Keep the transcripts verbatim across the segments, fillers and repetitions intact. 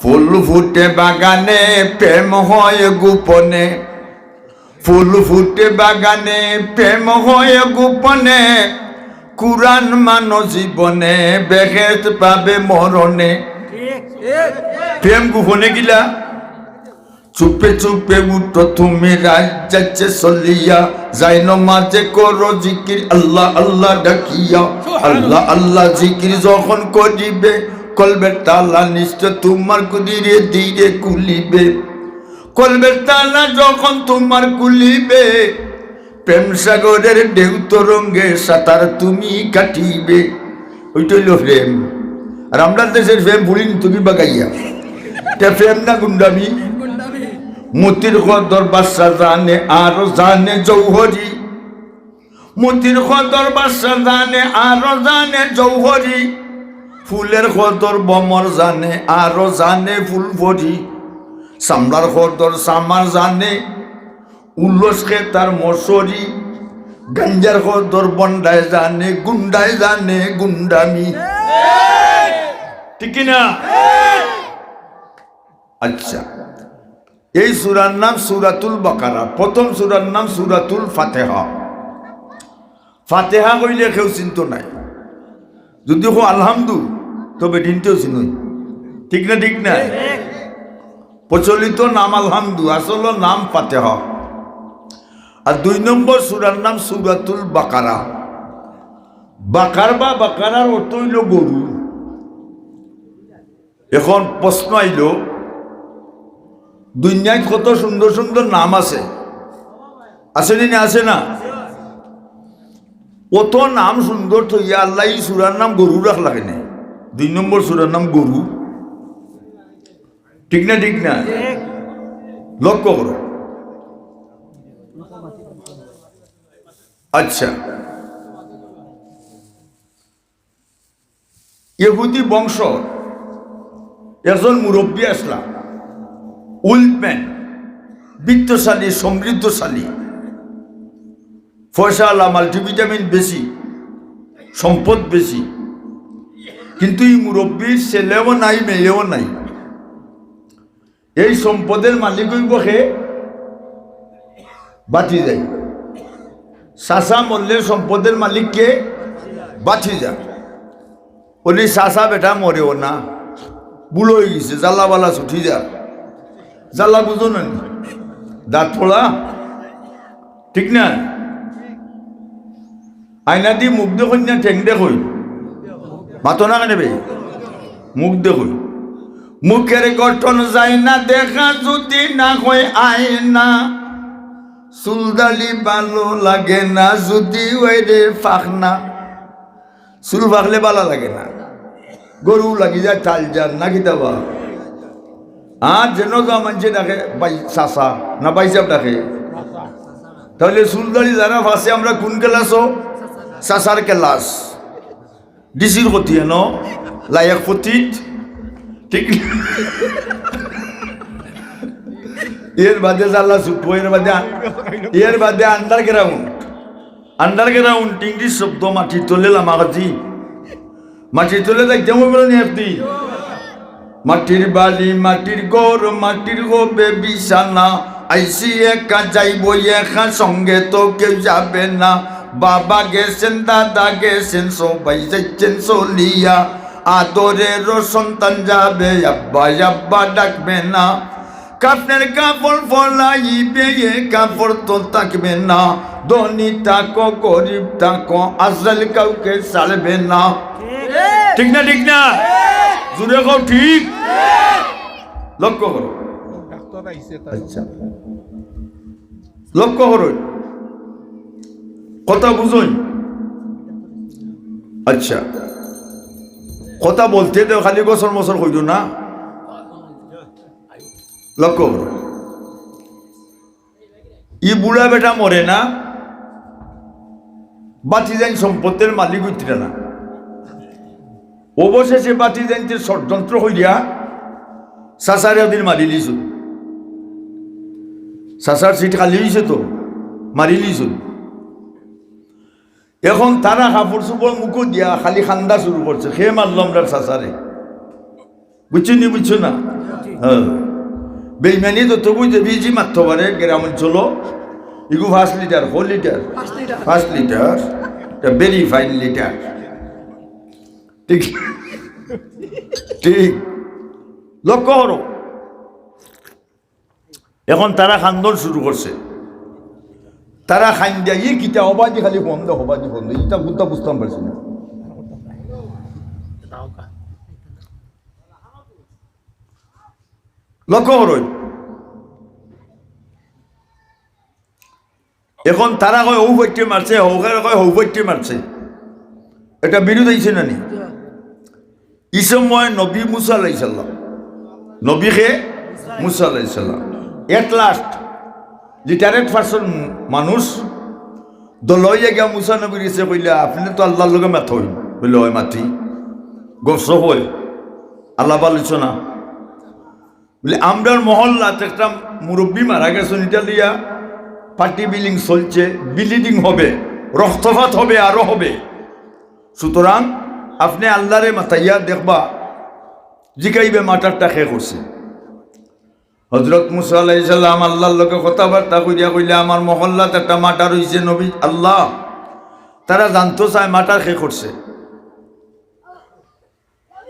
ফুল ফুটে বাগানে, প্রেম হয় গোপনে। ফুল ফুটে বাগানে, প্রেম হয় গোপনে। কুরআন মানো জীবনে, বেহেশত পাবে মরণে। প্রেম গোপনে কিলা? চুপে চুপে উঠো তুমি, রাত যাচ্ছে চলিয়া। যায় নমাজে করো জিকির, আল্লাহ আল্লাহ ডাকিয়া। আল্লাহ আল্লাহ জিকির যখন করিবে, কলবের তালা নিশ্চয় তোমার ধীরে ধীরে খুলিবে। কলবের তালা যখন তোমার খুলিবে, প্রেম সাগরের ঢেউ তরঙ্গে সাঁতার তুমি কাটিবে। ওইটা অইলো প্রেম। আর আমরার দেশের প্রেম পুড়ি নিতো কিবা গাইয়া। তে প্রেম না গুন্ডামি? মতির কদর বাদশা জানে, আরো জানে জৌহরি। মতির কদর বাদশা জানে, আরো জানে জৌহরি। ফুলের কদর ভ্রমর জানে, আরো জানে ফুলপরি। চামড়ার কদর চামার জানে, উলস খেতার মশরি। গাঞ্জার কদর ভন্ডায় জানে, গুন্ডায় জানে গুন্ডামি। ঠিক কি না? আচ্ছা, এই সূরার নাম সূরাতুল বাকারা। প্রথম সূরার নাম সূরাতুল ফাতিহা। ফাতিহা কইলে কেউ চিনতো নায়। যদি কও আলহামদু, তবে দিনতেও চিনই। ঠিক না, ঠিক না? প্রচলিত নাম আলহামদু, আসল নাম ফাতিহা। আর দুই নম্বর সূরার নাম সূরাতুল বাকারা। বাকার বা বাকারার অর্থ অইলো গরু। এখন প্রশ্ন আইলো, দুনিয়াত কত সুন্দর সুন্দর নাম আছে, আছে নি না? আছে না? অত নাম সুন্দর থইয়া আল্লায় ই সূরার নাম গরু রাখলা কেনে? দুই নম্বর সূরার নাম গরু। ঠিক না, ঠিক না? লক্ষ্য করো। আচ্ছা, ইহুদি বংশ, একজন মুরব্বী আছলা, ওয়েলথম্যান, বিত্তশালী, সমৃদ্ধশালী, পয়সাআলা, মাল্টিভিটামিন বেশি, সম্পদ বেশি, কিন্তু ই মুরব্বীর ছেলেও নাই, মেয়েও নাই। এই সম্পদের মালিক অইবো কে? ভাতিজায়। চাচা মরলে সম্পদের মালিক কে? ভাতিজা। অলি চাচা বেটা মরেও না, বুড়া অইগেছে, জ্বালা বালা ছুটি যার। জ্বালা বুঝো না নি? দাঁত পড়া, ঠিক না? আয়নাদি মুখ দেখইন না ঠেং দেখইন? মাতো না কেনে বে? মুখ দেখইন। মুখের গঠন যায় না দেখা যদি না হয় আয়না। চুল দাড়ি ভালো লাগে না যদি অয় রে পাকনা। চুল পাকলে ভালা লাগে না, গরু লাগি যায় তাল যার না কিতা বা। আর যেন যা মানষে ডাকে ভাই চাচা, না ভাইসাব ডাকে। তাইলে চুল দাড়ি যারা পাকছে আমরা কোন ক্লাসো? চাচার ক্লাস। ডিসির কতি এনো লায়ক ফতিত, ঠিক? এর বাদে জ্বালা চুপ, এর বাদে, এর বাদে আন্ডারগ্রাউন্ড। আন্ডারগ্রাউন্ড ইংলিশ শব্দ, মাটির তলে লামাকাজি। মাটির তলে যাইতে অইবো নি একদিন। মাটির বাড়ি, মাটির ঘর, মাটির হবে বিছানা। আইছি একা, যাইবো একা, সঙ্গে তো কেউ যাবে না। বাবা গেছেন, দাদা গেছেন, সবাই যাইছেন চলিয়া। আদরেরও সন্তান যাবে, আব্বা আব্বা ডাকবে না। কাফনের কাপড় ফলাইবে, এ কাপড় তো থাকবে না। ধনী থাকো, গরিব থাকো, আজরাইল কাউকে ছাড়বে না। ঠিক না, ঠিক না? জোরে কও, ঠিক? লক্ষ্য করো। আচ্ছা, লক্ষ্য করো, কথা বুঝইন। আচ্ছা, কথা বলতে দেও, খালি গছর মছর কইও না। লক্ষ্য করো, ই বুড়া বেটা মরে না, ভাতিজাইন সম্পদের মালিক অইতরা না। অবশেষে ভাতিজাইন্তে ষড়যন্ত্র করিয়া চাচারে ওদিন মারিলিছইন। চাচার সিট খালি অইছে তো, মারিলিছইন। এখন তারা কাপড় চোপড় মুখো দিয়া খালি কান্দা শুরু করছে, "কে মারলো আমরার চাচারে?" বুঝছো নি, বুঝছো না? হ্যাঁ। বেইমানি যতগুই যে বেশি মারতে পারে গ্রাম অঞ্চল, ইগু পাঁচ লিটার, কয় লিটার? পাঁচ লিটার। পাঁচ লিটার। এটা very fine লিটার। ঠিক, ঠিক। লক্ষ্য করো, এখন তারা কান্দন শুরু করছে। তারা কান্দে, "ই কিতা, হবাদি খালি ফোন দে, হবাদি ফোন দে।" ইটা বুঝতা বুঝতাম পারছি না। লক্ষ্য করো, এখন তারা কয়, "হউ ফাইটে মারছে", হউকারে কয়, "হউ ফাইটে মারছে।" এটা বিরোধ অইছে না নি? ই সময় নবী মুসা আলাইহিস সালাম, নবী কে? মুসা আলাইহিস সালাম। At last, literate person মানুষ, দল অইয়া গিয়া মুসা নবীর গেছে কইলা, "আপনে তো আল্লার লগে মাতইন।" কইলা, "অয় মাতি।" গফসফ অয়, আলাপ আলোচনা। বলে, "আমরার মহল্লাত একটা মুরব্বি মারা গেছইন, ইটা লইয়া পাটি বিলিং চলছে, bleeding হবে, রক্তপাত হবে, আরো হবে। সুতরাং আপনে আল্লারে মাতাইয়া দেখবা, জিকাইবে মাটারটা কে করছে।" হজরত মুসা আলাইহিস সালাম আল্লার লগে কথাবার্তা কইয়া কইলা, "আমার মহল্লাত একটা মাটার অইছে নবী আল্লাহ, তারা জানতো চায় মাটার কে করছে।"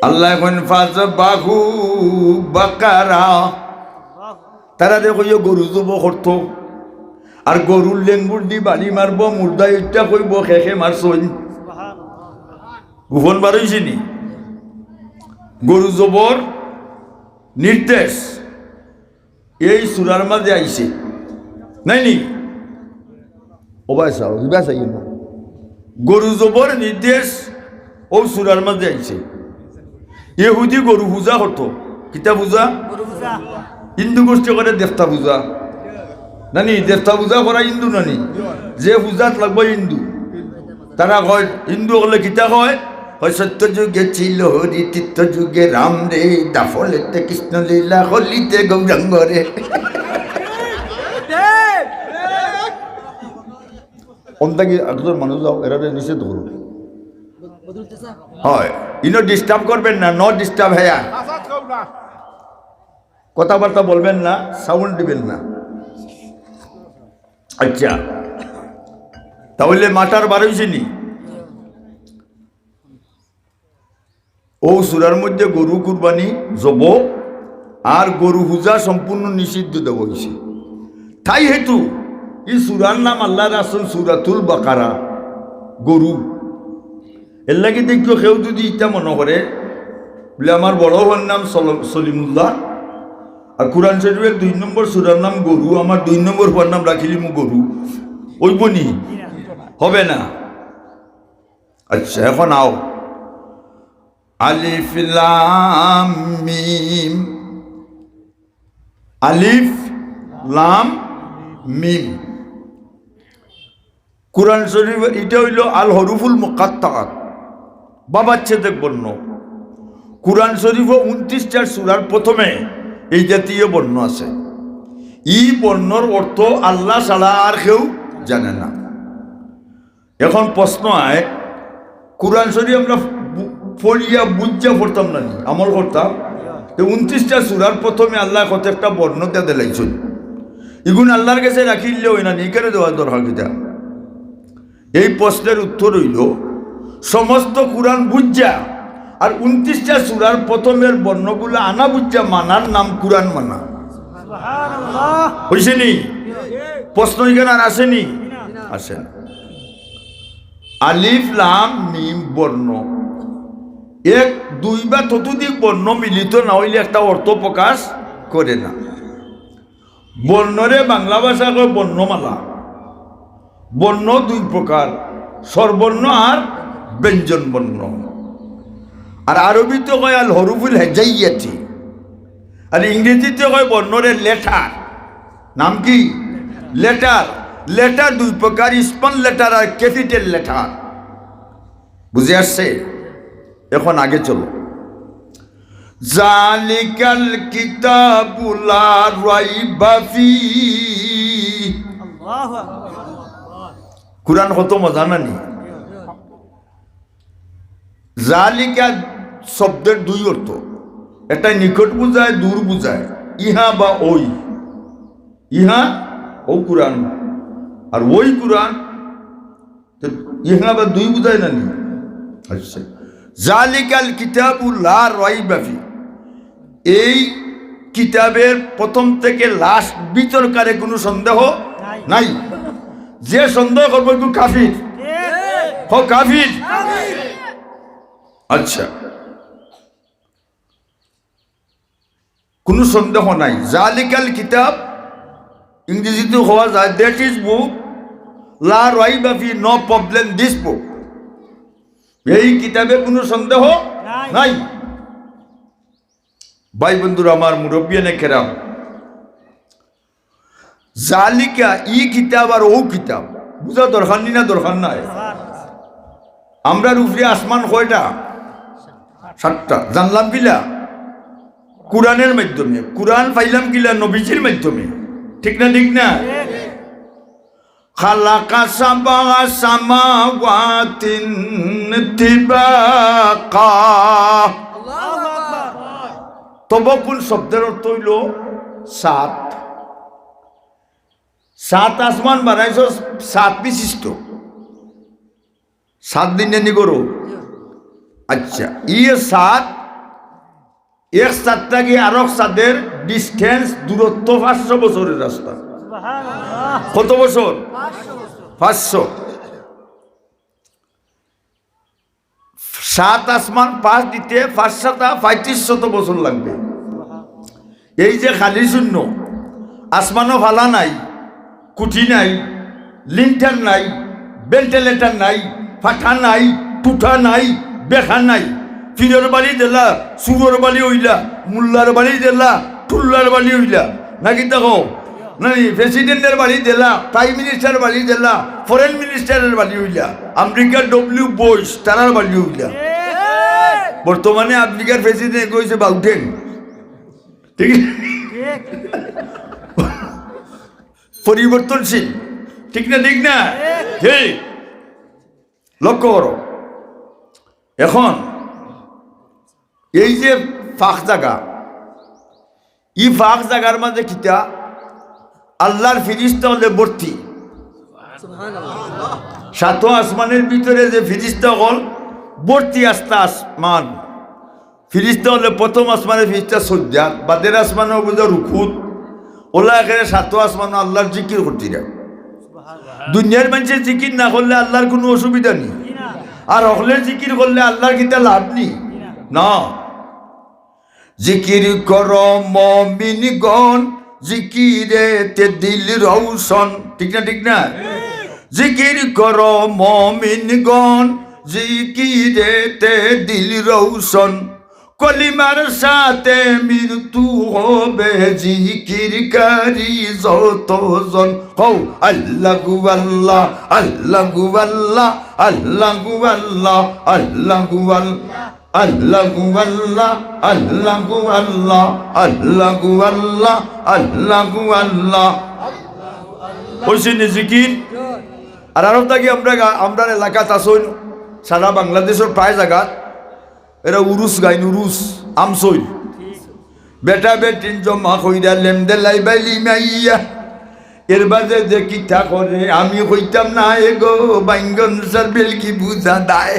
আল্লায় কইন, "ফাযবাহু বাকারা।" তারারে কইও গরু জবো করতো, আর গরুর লেঙ্গুর দি বাড়ি মারবো, মুর্দা ইটা কইবো, "কে কে মারছইন।" গোপন বারইছে নি? গরু জবর নির্দেশ এই সূরার মাঝে আইছে, নায় নি? ও ভাই সাহেব, ইবা চাইও না। গরু জবর নির্দেশ অউ সূরার মাঝে আইছে। ইহুদি গরু পূজা করতো। কিতা পূজা? গরু পূজা। হিন্দু গোষ্ঠী করে দেবতা পূজা। নানি, দেবতা পূজা করা হিন্দু নানি? যে পূজাত লাগবো হিন্দু। তারা কয়, হিন্দু অকলে কিতা কয়? কয়, "সত্য যুগে ছিল হরি, ত্রেতা যুগে রাম রে, দ্বাপরেতে কৃষ্ণ লীলা, কলিতে গৌরাঙ্গ রে।" অন্তাকি একজন মানুষ যাও, এরারে নিষেধ করো। হয়, ইনো disturb করবেন না, no disturb here। কথাবার্তা বলবেন না, sound দিবেন না। আচ্ছা, তাহলে মাটার বারইছে নি? অউ সূরার মধ্যে গরু কুরবানি, জবো, আর গরু পূজা সম্পূর্ণ নিষিদ্ধ দেওয়া অইছে। তাই হেতু ই সূরার নাম আল্লায় রাখছইন সূরাতুল বাকারা, গরু। এরলাগি দেখিও কেউ যুদি ইটা মনো করে, বলে, "আমার বড় পুয়ার নাম সল-, সলিমুল্লাহ, আর কোরআন শরীফের দুই নম্বর সূরার নাম গরু, আমার দুই নম্বর পুয়ার নাম রাখিলিমু গরু", অইবো নি? হবে না। আচ্ছা, এখন আও, আলিফ লাম মিম। আলিফ লাম মিম। কোরআন শরীফ, ইটা অইলো আল হরুফুল মুকাত্তাআত, বাবাচ্ছেদক বর্ণ। কোরআন শরীফো ঊনত্রিশটা সূরার প্রথমে এই জাতীয় বর্ণ আছে। ই বর্ণর অর্থ আল্লাহ ছাড়া আর কেউ জানে না। এখন প্রশ্ন আয়, কোরআন শরীফ আমরা বু-, পড়িয়া বুঝিয়া পড়তাম না নি, আমল করতাম? তো ঊনত্রিশটা সূরার প্রথমে আল্লায় কত একটা বর্ণ দিয়া দিলাইছইন, ইগুন আল্লার গেছে রাখিলে অয় না নি, ইখানো দেওয়ার দরকার কিতা? এই প্রশ্নের উত্তর অইলো, সমস্ত কোরআন বুঝিয়া আর ঊনত্রিশটা সূরার প্রথমের বর্ণগুলা আনা বুঝিয়া মানার নাম কোরআন মানা। সুবহানাল্লাহ। অইছে নি? প্রশ্ন ইখান আর আছে নি? আছে না। আলিফ লাম মিম বর্ণ, এক, দুই বা ততোধিক বর্ণ মিলিত না অইলে একটা অর্থ প্রকাশ করে না। বর্ণরে বাংলা ভাষা কয় বর্ণমালা। বর্ণ দুই প্রকার, স্বরবর্ণ আর ব্যঞ্জন বর্ণ। আর আরবিতে কয় আল হরুফুল হেজাইয়াতি, আর ইংরেজিতে কয় বর্ণরে লেটার। নাম কি? লেটার। লেটার দুই প্রকার, স্মল লেটার আর ক্যাপিটাল লেটার। বুঝে আসছে? এখন আগে চলো। জালিকাল কিতাবু লা রাইবা ফি। আল্লাহু আকবার। কোরআন কত মজা না নি? জালিকা শব্দের দুই অর্থ। এটা নিকট বুঝায়, দূর বুঝায়। ইহা বা ওই, ইহা ও কুরআন, আর ওই কুরআন, তো ইহা বা দুই বুঝায় না নি? আচ্ছা, জালিকাল কিতাবু লা রাইবা ফি, এই কিতাবের প্রথম থেকে লাস্ট ভিতরকারে কোনো সন্দেহ নাই। যে সন্দেহ করবো, একটু কাফির। হ, কাফির। আচ্ছা, কোনো সন্দেহ নাই। জালিকাল কিতাব, ইংরেজিতে হওয়া যায়, that is book, লা রাইবা ফি, no problem, this book। এই কিতাবে কোনো সন্দেহ নাই। নাই। ভাই বন্ধুরা আমার, মুরব্বিয়ানে কেরাম, জালিকা, ই কিতাব আর ও কিতাব, বুঝা দরকার নি না? দরকার নাই? আমরার উপরে আসমান কয়টা? সাতটা। জানলাম কিলা? কুরআনের মাধ্যমে। কুরআন পাইলাম কিলা? নবীজির মাধ্যমে। ঠিক না? ঠিক না? খালাকা সাবা সামাওয়াতিন তিবাকা। তবকুন শব্দের অর্থ অইলো সাত। সাত আসমান বানাইছো, সাত বিশিষ্ট। সাত দিন জানি করো। আচ্ছা, ইয়ে সাত, এক সাত থাকি আরক সাতের ডিস্টেন্স, দূরত্ব পাঁচশো বছরের রাস্তা। কত বছর? পাঁচশো। সাত আসমান পাঁচ দিতে পাঁচ সাতা পঁয়ত্রিশ শত বছর লাগবে। এই যে খালি শূন্য, আসমানও ফালা নাই, কুঠি নাই, লিন্টার নাই, ভেন্টিলেটর নাই, ফাটা নাই, টুটা নাই, বেখা নাই, পীরর বাড়ি দেলা, সুরর বাড়ি অইলা, মোল্লার বাড়ি দেলা, টুল্লার বাড়ি অইলা, নাকি দেখো? নাই, প্রেসিডেন্টের বাড়ি দেলা, প্রাইম মিনিস্টার বাড়ি দেলা, ফরেন মিনিস্টারের বাড়ি অইলা, আমেরিকার ডব্লিউ বুশ, তারার বাড়ি অইলা। বর্তমানে আমেরিকার প্রেসিডেন্ট কইছে বাউটেন, ঠিক? পরিবর্তনশীল, ঠিক না? ঠিক না? ঠিক। লক্ষ্য করো, এখন এই যে ফাঁক জাগা, ই ফাঁক জাগার মাঝে কিতা? আল্লাহর ফিরিস্তা অকলে ভর্তি। সাত আসমানের ভিতরে যে ফিরিস্তা অকল ভর্তি, আস্তা আসমান। ফিরিস্তা অকলে প্রথম আসমানে ফিরিস্তা সজ্জাত, বাদের আসমানে বুঝা রুকুত, অলা একেরে সাত আসমানে আল্লাহর জিকির করতিরা। দুনিয়ার মানষে জিকির না করলে আল্লাহর কোনো অসুবিধা নি? আর হকলে জিকির করলে আল্লাহর কিতা লাভ নি? না। জিকির করো মমিনগণ, জিকিরেতে দিল রৌশন। ঠিক না? ঠিক না? জিকির করো মমিনগণ, জিকিরেতে দিল রৌশন। কলিমার সাথে মৃত্যু হবে জিকিরকারী যতজন। কও, আল্লাহু আল্লাহ, আল্লাহু আল্লাহ, আল্লাহু আল্লাহ, আল্লাহু আল্লাহ। আল্লাহু আল্লাহ, আল্লাহু আল্লাহ, আল্লাহু আল্লাহ, আল্লাহু আল্লাহ। অইছে নি জিকির? আর আরব থাকি আমরা গা-, আমরার এলাকাত আছইন, সারা বাংলাদেশর প্রায় জাগাত এরা উরুস গাইন, উরুস, আমসইল। বেটা বেটিন জমা কইরা লেমদে লাইবাইলি মাইয়া। এর বাদে যে কিতা করে আমি কইতাম না এ গো, বাইঙ্গন সার বেলকি বুঝা দায়।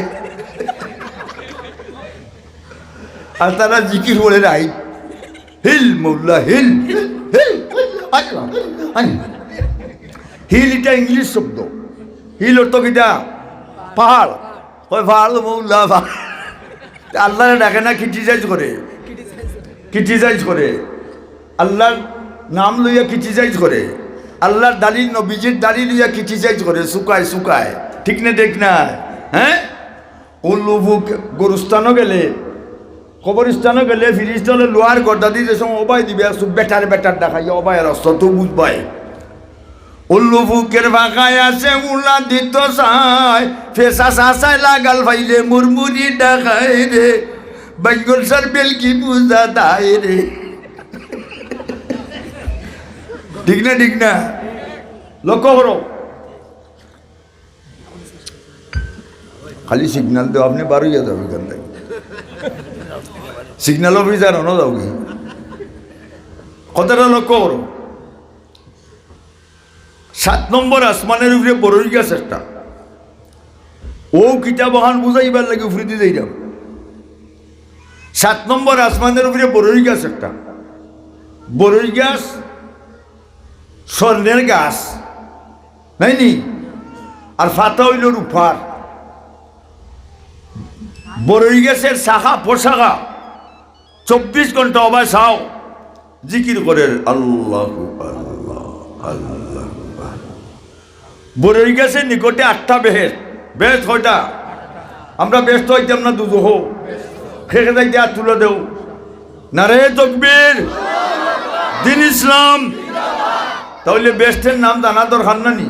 আর তারা জিকির করে রাই, হিল মৌলা হিল, হিল, আল্লাহ, আল্লাহ। হিল এটা ইংলিশ শব্দ। হিল অর্থ কিতা? পাহাড়। কয় পাহাড় মৌলা পাহাড়। আল্লাহরে ডাকে না, ক্রিটিসাইজ করে, ক্রিটিসাইজ করে। আল্লাহর নাম লইয়া ক্রিটিসাইজ করে, আল্লাহর দালিল, নবীজির দালিল লইয়া ক্রিটিসাইজ করে, শুকায় শুকায়। ঠিক না? ঠিক না? হ্যাঁ, উল্লু ফুক। গরুস্থানও গেলে, কবরস্থানও গেলে ফিরিস্তা অকলে লোহার গর্দা দি যে সময় অবায় দিবে, আর সব বেটার বেটার দেখাইয়া অবায় রাস্তা তো বুঝবায়। উল্লু ফুকের ফাঁকায় আছে উলা দিত চায়, ফেসা চাচায় লাগাল পাইলে মুরমুরি ডাকায় রে, বাইঙ্গন সার বেলকি বুঝা দায় রে। ঠিক না? ঠিক না? লক্ষ্য করো, খালি সিগন্যাল দেও, আপনি বারইয়া যাবে এখান থেকে। সিগন্যাল অফিসার অনো যাওগি। কথাটা লক্ষ্য করো। সাত নম্বর আসমানের উপরে বড়ই গাছ একটা। ও কিতাব অখান বুঝাইবার লাগি উপরেদি যাইরাম। সাত নম্বর আসমানের উপরে বড়ই গাছ একটা। বড়ই গাছ স্বর্ণের গাছ, নাইনি? আর পাতা অইলো রূপার। বড়ই গাছের শাখা প্রশাখা চব্বিশ ঘন্টা অবায় চাও, জিকির করের, "আল্লাহু আল্লাহ, আল্লাহু আল্লাহ।" বড়ই গাছের নিকটে আটটা বেহেশত। বেহেশত কয়টা? আমরা বেহেশতো যাইতাম না দুজখো? কে কে যাইতে আত তুলে দেও। নারায়ে তাকবীর। দ্বীন ইসলাম। তাইলে বেহেশতের নাম জানা দরকার না নি?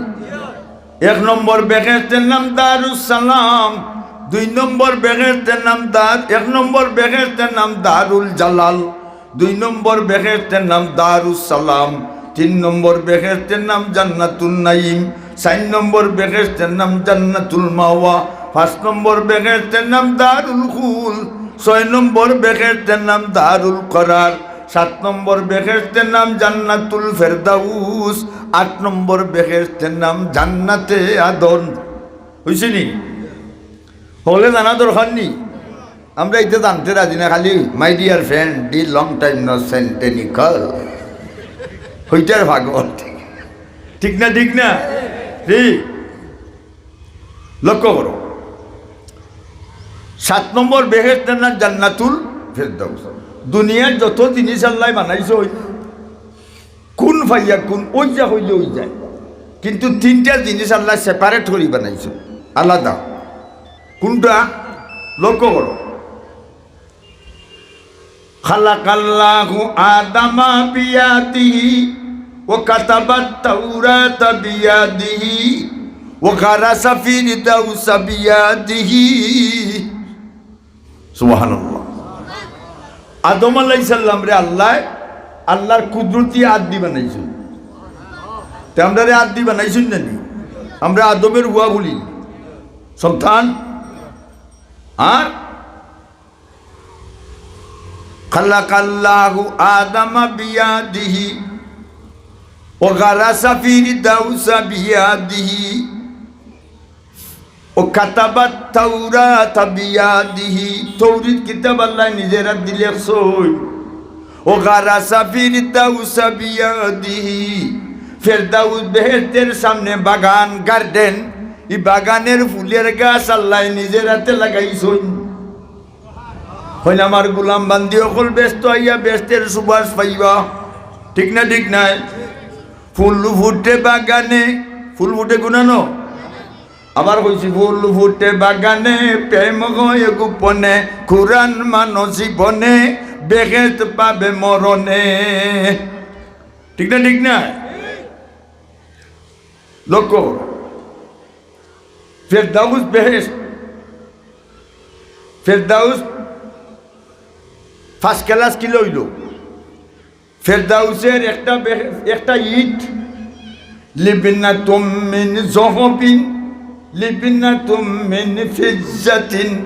এক নম্বর বেহেশতের নাম দারুস সালাম, দুই নম্বর বেহেশতের নাম দার-, এক নম্বর বেহেশতের নাম দারুল জালাল, দুই নম্বর বেহেশতের নাম দারুস সালাম, তিন নম্বর বেহেশতের নাম জান্নাতুন নাঈম, চাইর নম্বর বেহেশতের নাম জান্নাতুল মাওয়া, পাঁচ নম্বর বেহেশতের নাম দারুল খুলদ, ছয় নম্বর বেহেশতের নাম দারুল করার, সাত নম্বর বেহেশতের নাম জান্নাতুল ফেরদাউস, আট নম্বর বেহেশতের নাম জান্নাতে আদন। অইছে নি? হকলে জানা দরকার নি? আমরা ইতা জানতে রাজি না, খালি "My dear friend, the long time no send any call।" অইটার পাগল। ঠিক না, ঠিক না? ঠিক। লক্ষ্য করো, সাত নম্বর বেহেশতের নাম জান্নাতুল ফেরদাউস। দুনিয়ার যত জিনিস আল্লায় বানাইছইন, কুন ফাইয়া কুন, অইযা অইলে অইযায়, কিন্তু তিনটা জিনিস আল্লায় separate করি বানাইছইন, আলাদা। কুনটা? লক্ষ্য করো। খালাকাল্লাহু আদামা বিয়াদিহি ওয়া কাতাবাত তাওরাতা বিয়াদিহি ওয়া গারাসা ফিরদাউসা বিয়াদিহি। সুবহানাল্লাহ। আদম আলাইহিস সালামরে আল্লায়, আল্লার কুদরতি আত দি বানাইছইন। তে আমরারে আত দি বানাইছইন না নি? আমরা আদমের পুয়া বলি, সন্তান। আর খালাকাল্লাহু আদামা বিয়াদিহি ওয়া গারাসা ফিরদাউসা বিয়াদিহি ওয়া কাতাবাত তাওরাতা বিয়াদিহি। তৌরিত কিতাব আল্লায় নিজের আত দি লেখছইন। ওয়া গারাসা ফিরদাউসা বিয়াদিহি। ফেরদাউস বেহেশতের সামনে বাগান, garden, ই বাগানের ফুলের গাছ আল্লায় নিজের আতে লাগাইছইন। কইন, "আমার গোলাম বান্দি অকল বেহেশতো আইয়া বেহেশতের সুবাস পাইবা।" ঠিক না, ঠিক নায়? ফুল ফুটে বাগানে, ফুল ফুটে গুনানো। আবার কইছি, "ফুল ফুটে বাগানে, প্রেম হয় গোপনে, কুরআন মানো জীবনে, বেহেশত পাবে মরণে।" ঠিক না, ঠিক না? লক্ষ্য করো, ফেরদাউস বেহেশত, ফেরদাউস first class কিলা অইলো? ফেরদাউসের একটা বে-, একটা ইট, লিবনাতুম মিন যাহাবিন, লিবনাতুম মিন ফিজ্জাতিন,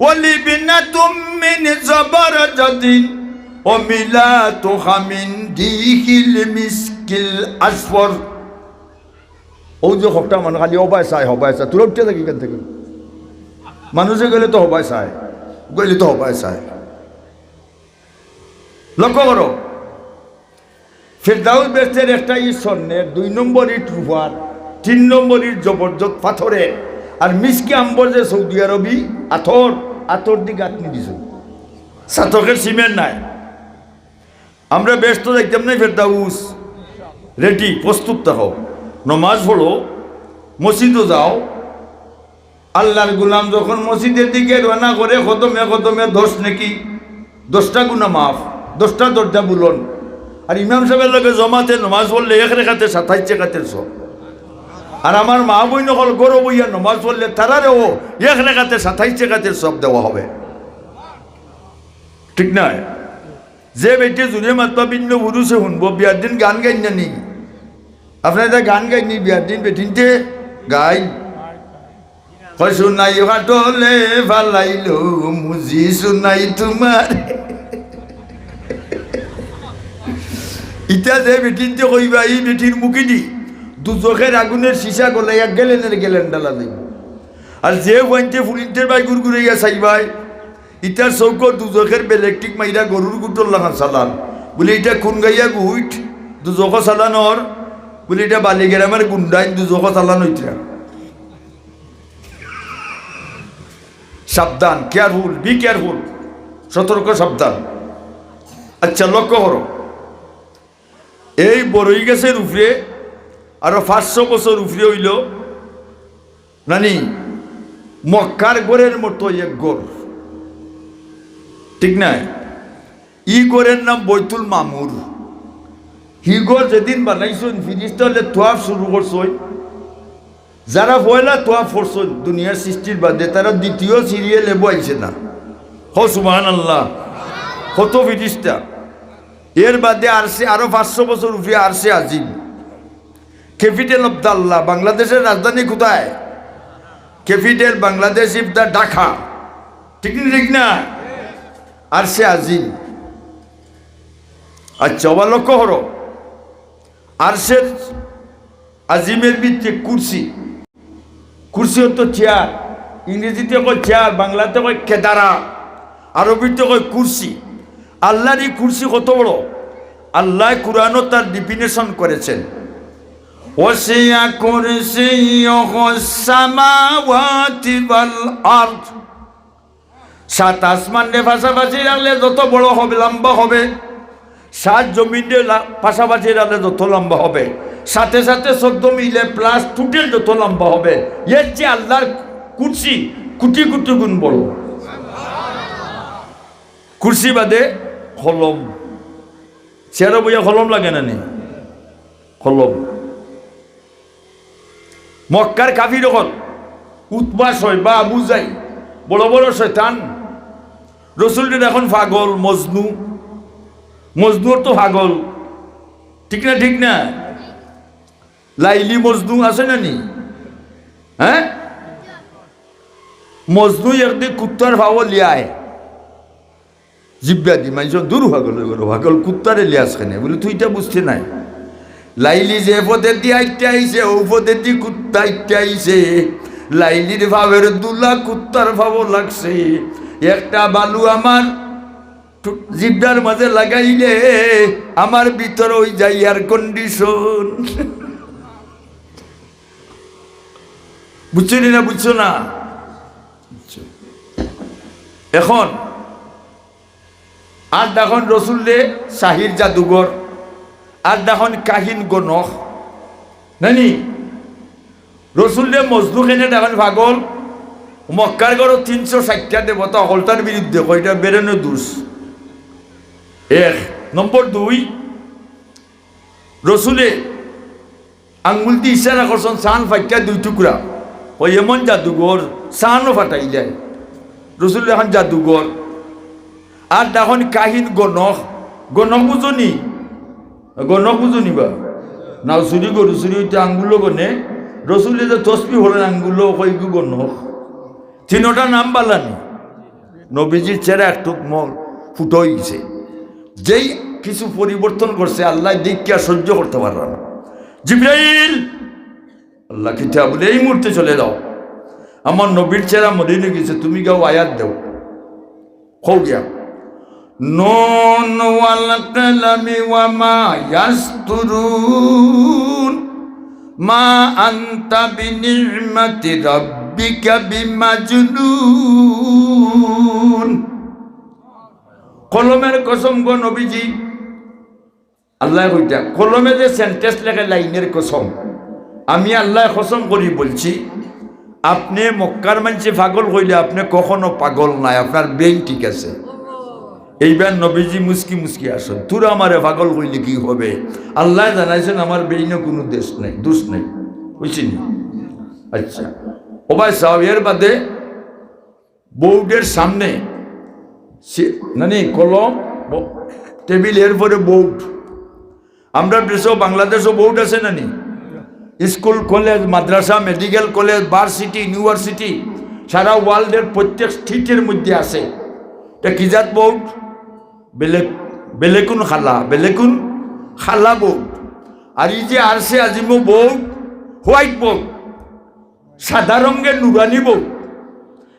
ওয়া লিবনাতুম মিন জাবারাজাতিন, ওয়া মিলাতুহা মিন রিহিল মিসকিল আসফর। অউ যে হকটা মানুষ খালি হবায় চায়, হবায় চায়, তুলা উঠিয়া থাকি ইখান থাকি। মানুষে গেলে তো হবায় চায়, গেলে তো হবায় চায়। লক্ষ্য করো, ফেরদাউস বেহেশতের একটা ইট স্বর্ণের, দুই নম্বর ইট রূপার, তিন নম্বর ইট জবরদস্ত পাথরের, আর মিসকি আম্বর যে সৌদি আরবি আতর, আতর দি গাঁথনি দিছইন। ছাতকে সিমেন্ট নাই। আমরা বেহেশতো যাইতাম নায় ফেরদাউস? Ready, প্রস্তুত থাকো। নমাজ পড়ো, মসজিদো যাও। আল্লার গোলাম যখন মসজিদের দিকে রওনা করে, কদমে কদমে দশ নেকি, দশটা গুনা মাফ, দশটা দরজা বুলন্দ। আর ইমাম সাবর লগে জমাতে নমাজ পড়লে এক রেকাতে সাতাইশ রেকাতের সওয়াব। আর আমার মা বইন অকল ঘরো বইয়া নমাজ পড়লে তারারেও এক রেকাতে সাতাইশ রেকাতের সওয়াব দেওয়া হবে। ঠিক নায়? যে বেটিয়ে জুরে মাতবা ভিন্ন পুরুষে হুনবো, বিয়ার দিন গান গাইন না নি? আপনারা গান গাইন নি বিয়ার দিন বেটিন্তে? গাইন। কয়, "সোনাই ফাটলে ফালাইলো মুজি সোনাই তোমার।" ইতা যে বেটিন্তে কইবা, ই বেটির মুখেদি দুজখের আগুনের সীসা গলাইয়া গেলেনের গেলেন ডালা যাইব। আর যে ফুয়াইন্তে ফুলিন্তের বায় গুড়গুড়াইয়া চাইবায়, ইতার চউখো দুজখের বেলেকটিক মাইরা গরুর গুটর লাখান চালান। বুলে, "ইটা কুন গাইয়া গুইট দুজখো চালান অর?" বুলে, "ইটা বালিগ্রামের গুন্ডাইন দুজখো চালান অইতরা।" সাবধান, careful, be careful, সতর্ক, সাবধান। আচ্ছা, লক্ষ্য করো, এই বড়ই গাছের উপরে আরো পাঁচশো বছর উপরে অইলো নানি, মক্কার ঘরের মতো এক ঘর, ঠিক নায়? ই ঘরের নাম বৈতুল মামুর। হি ঘর যেদিন বানাইছইন, ফিরিস্তা অকলে তোয়াফ শুরু করছইন। যারা পয়লা তোয়াফ করছইন দুনিয়ার সৃষ্টির বাদে, তারা দ্বিতীয় সিরিয়ালে বইছে না। হো সুবহানাল্লাহ। কত ফিরিস্তা। এর বাদে আরশে, আরো পাঁচশো বছর উপরে আরশে আজিম। Capital of the আল্লাহ, বাংলাদেশের রাজধানী কোথায়? Capital বাংলাদেশ is the ঢাকা। ঠিক না, ঠিক না? আরশে আজিম। আচ্ছা, আবার লক্ষ্য করো, আরশে আজিমের ভিতরে কুরসি, কুরসি অর্থ চেয়ার, ইংরেজিতে কয় চেয়ার, বাংলাতে কয় কেদারা, আরবিতে কয় কুরসি। আল্লাহর ই কুরসি কত বড়? আল্লাহ কোরআনও তার definition করেছেন, "ওয়াসিয়া কুরসিয়ুহুস সামাওয়াতি ওয়াল আরদ।" সাত আসমানরে পাশাপাশি রাখলে যত বড় হবে, লম্বা হবে, সাত জমিনরে লা-, পাশাপাশি রাখলে যত লম্বা হবে, সাথে সাথে চোদ্দ মিলে plus total যত লম্বা হবে, এর চেয়ে আল্লাহর কুরসি কোটি কোটি গুণ বড়। কুরসি বাদে কলম, চেয়ারো বইয়া কলম লাগে না নি? কলম। মক্কার কাফির অকল, উতবা, শয়বা, আবু জাহিল, বড় বড় শয়তান, রসুলরে এখন পাগল, মজনু, মজনু অর্থ পাগল, ঠিক না, ঠিক না? লাইলি মজনু আছে না নি? হ্যাঁ, মজনু একদিন কুত্তার পাও লিয়ায়, জিব্বা দি মানষে দূর পাগল অই গেল, পাগল কুত্তারে লিয়াস কেনে? বুলে, তুই ইটা বুঝতে নায়। লাইলি যে পথেদি আইতে আইছে, অউ পথেদি কুত্তা আইতে আইছে। লাইলির পাওর ধুলা কুত্তার পাও লাগছে। একটা বালু আমার টু-, জিব্বার মাঝে লাগাইলে আমার ভিতর অই যায় air condition। বুঝছো নি না? বুঝছো না? এখন আর ডাকইন রসুলরে সাহির জাদুঘর, আর ডাকইন কাহিন গণক, নানি? রসুলরে মজনু কেনে ডাকইন? পাগল। মক্কার ঘরো তিনশো ষাইটটা দেবতা হকলটার বিরুদ্ধে, কইটা বেরেনো দুষ। এক। নম্বর দুই, রসুলে আঙ্গুল দি ইশারা করছইন, চান ফাটিয়া দুই টুকরা। অউ এমন জাদুঘর, চানও ফাটাই যায়। রসুল এখন জাদুঘর। আর ডাকইন কাহিন গণক, গণক বুঝো নি? গণক বুঝো নি বা? নাও চুরি, গরু চুরি অইতে আঙ্গুলো গণে, রসুলে যে তসবি পড়েন আঙ্গুলো, কয় ইগু গণক। তিনোটা নাম বালা নি। নবীজির চেহারা একটু মল ফুটো অই গেছে। যেই কিছু পরিবর্তন করছে, আল্লায় দেখিয়া সহ্য করতে পাররা না। জিব্রাইল, আল্লায় কিতা বুলে, এই মুহূর্তে চলে যাও, আমার নবীর চেহারা মলিন অই গেছে, তুমি গাও আয়াত দেও। কও গিয়া। নুন ওয়াল কালামি ওয়া মা ইয়াসতুরুন। মা আনতা বিনি'মাতি রাব্বিকা বিমাজনুন। কলমের কসম গো নবীজি, আল্লায় কইতা, কলমে যে sentence লেখে লাইনের কসম, আমি আল্লায় কসম করি বলছি, আপনে মক্কার মানষে পাগল কইলে আপনে কখনো পাগল নায়, আপনার brain ঠিক আছে। এইবার নবীজি মুচকি মুচকি হাসইন, তোরা আমারে পাগল কইলে কি হবে? আল্লায় জানাইছইন আমার brain-ও কুনু দেশ নাই, দোষ নাই, বুঝছইন নি? আচ্ছা, ও ভাই সাহেব, এর বাদে বোর্ডের সামনে সে-, নানি কলম, ব-, টেবিল, এরপরে বোর্ড। আমরার দেশো, বাংলাদেশো বোর্ড আছে নানি? স্কুল, কলেজ, মাদ্রাসা, মেডিকেল কলেজ, ভার্সিটি, ইউনিভার্সিটি, সারা ওয়ার্ল্ডের প্রত্যেক স্ট্রিটের মধ্যে আছে। ইটা কি জাত বোর্ড? বেলে-, বেলেকুন খালা, বেলেকুন কালা বোর্ড। আর ই যে আরশে আজিমো বোর্ড, হোয়াইট বোর্ড, সাদা রঙের নুরানি বোর্ড,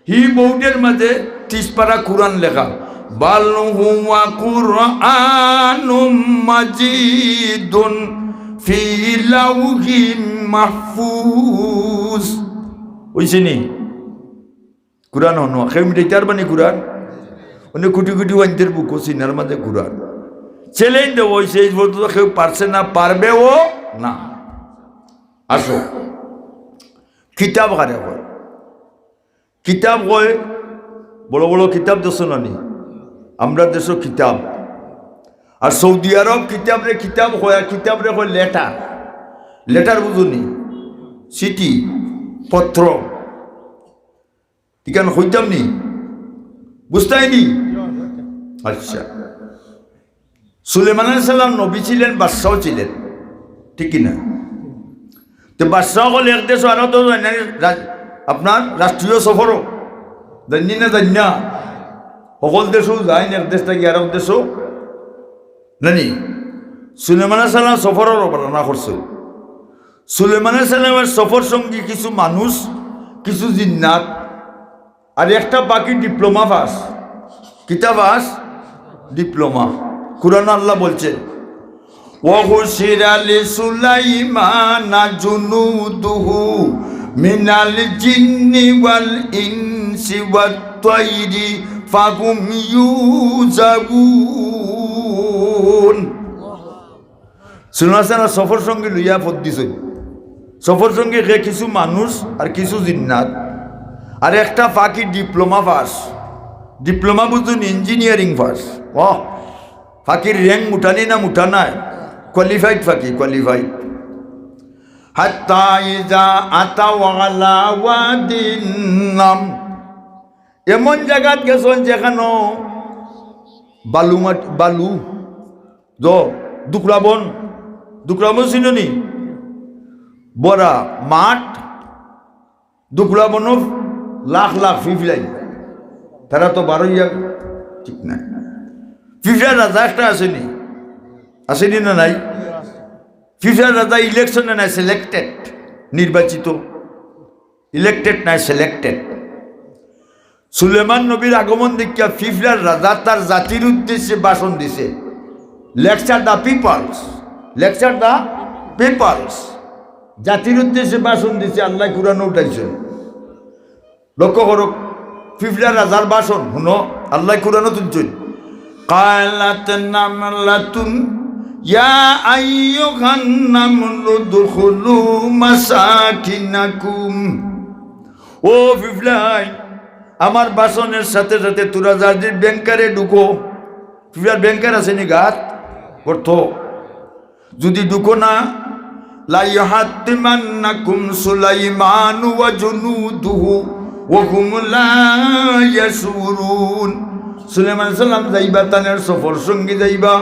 হি বোর্ডের মাঝে তিস পারা কুরআন লেখা, বাল হুয়া কুরআনুম মাজিদুন ফি লাউহিম মাহফুজ। অইছে নি? কুরআন অনো, কেউ মিটাইতার বানি কুরআন। অনে কুটি কুটি ওয়াইনদের বুকো সিনার মাঝে কুরআন। চ্যালেঞ্জ দেওয়া অইছে, এই পর্যন্ত কেউ পারছে না, পারবেও না। আসো, কিতাব কারে কয়? কিতাব কয়, বড় বড় কিতাব দেখছো না নি? আমরা দেশো কিতাব। আর সৌদি আরব কিতাবরে কিতাব কয়, আর কিতাবরে কয় লেটার। লেটার বুঝো নি? চিঠি, পত্র। ইখান কইতাম নি? বুঝতায় নি? আচ্ছা। সুলেমান আলাইহিস সালাম নবী ছিলেন, বাদশাও ছিলেন, ঠিক কি না? তো বাদশা অকল এক দেশো আরক দেশো যাইন না নি, রাজ-, আপনার রাষ্ট্রীয় সফরো যাইন নি না, যাইন না? হকল দেশো যাইন, এক দেশ থাকি আরক দেশো, না নি? সুলেমান আলাইহিস সালাম সফরর রওনা করছে। সুলেমান আলাইহিস সালামের সফর সঙ্গী কিছু মানুষ, কিছু জিন্নাত, আর একটা পাখি ডিপ্লোমা পাস। কিতা পাস? ডিপ্লোমা। কুরআনো আল্লাহ বলছে, "ওয়া হুশিরা লি সুলাইমানা জুনুদুহু মিনাল জিন্নি ওয়াল ইনসি ওয়াত তাইরি ফাহুম ইউজাউন।" সুলেমান আলাইহিস সালাম সফর সঙ্গী লইয়া পথ দিছইন। সফর সঙ্গী কে কিছু মানুষ আর কিছু জিন্নাত, আর একটা পাখি ডিপ্লোমা পাস। ডিপ্লোমা বুঝুন, ইঞ্জিনিয়ারিং পাস। ওহ, পাখির রেং মুটানি না মুটা নায়? কোয়ালিফাইড পাখি, কোয়ালিফাইড। হাত্তা ইজা আতাও আলা ওয়াদিন নাম, এমন জাগাত গেছইন যেখানো বালু মাট-, বালু দ-, দুকরা বন, দুকরা বন চিনো নি? বড়া মাঠ, দুকরা বনো লাখ লাখ ফিফলাই। তারা তো বারইয়া ঠিক নাই। ফিফলার রাজা একটা আছে নি? আছে নি না নাই? ফিফলার রাজা ইলেকশনে নাই, সিলেক্টেড, নির্বাচিত। ইলেক্টেড নায়, সিলেক্টেড। সুলেমান নবীর আগমন দেখিয়া ফিফলার রাজা তার জাতির উদ্দেশ্যে ভাষণ দিছে। Lecture the peoples, lecture the peoples। জাতির উদ্দেশ্যে ভাষণ দিছে, আল্লাহ কুরআনো উঠাইছে। লক্ষ্য করো, ফিফলার রাজার ভাষণ হুনো, আল্লাহ কুরআনো তুলছইন। কালাত নামলাতুন ইয়া আইয়ুহান নামলু দুখুলু মাসাকিনাকুম। ও ফিফলাই, আমার ভাষণের সাথে সাথে তোরা যার যে ব্যাংকারে ঢুকো। ফিফলার ব্যাংকার আছে নি গাত? গর্ত। যদি ঢুকো না, লা ইউহাত্তিমান্নাকুম সুলাইমানু ওয়া জুনুদুহু ওয়া হুম লা ইয়াশউরুন। সুলাইমান সালাম যাইবা, তানের সফর সঙ্গী যাইবা,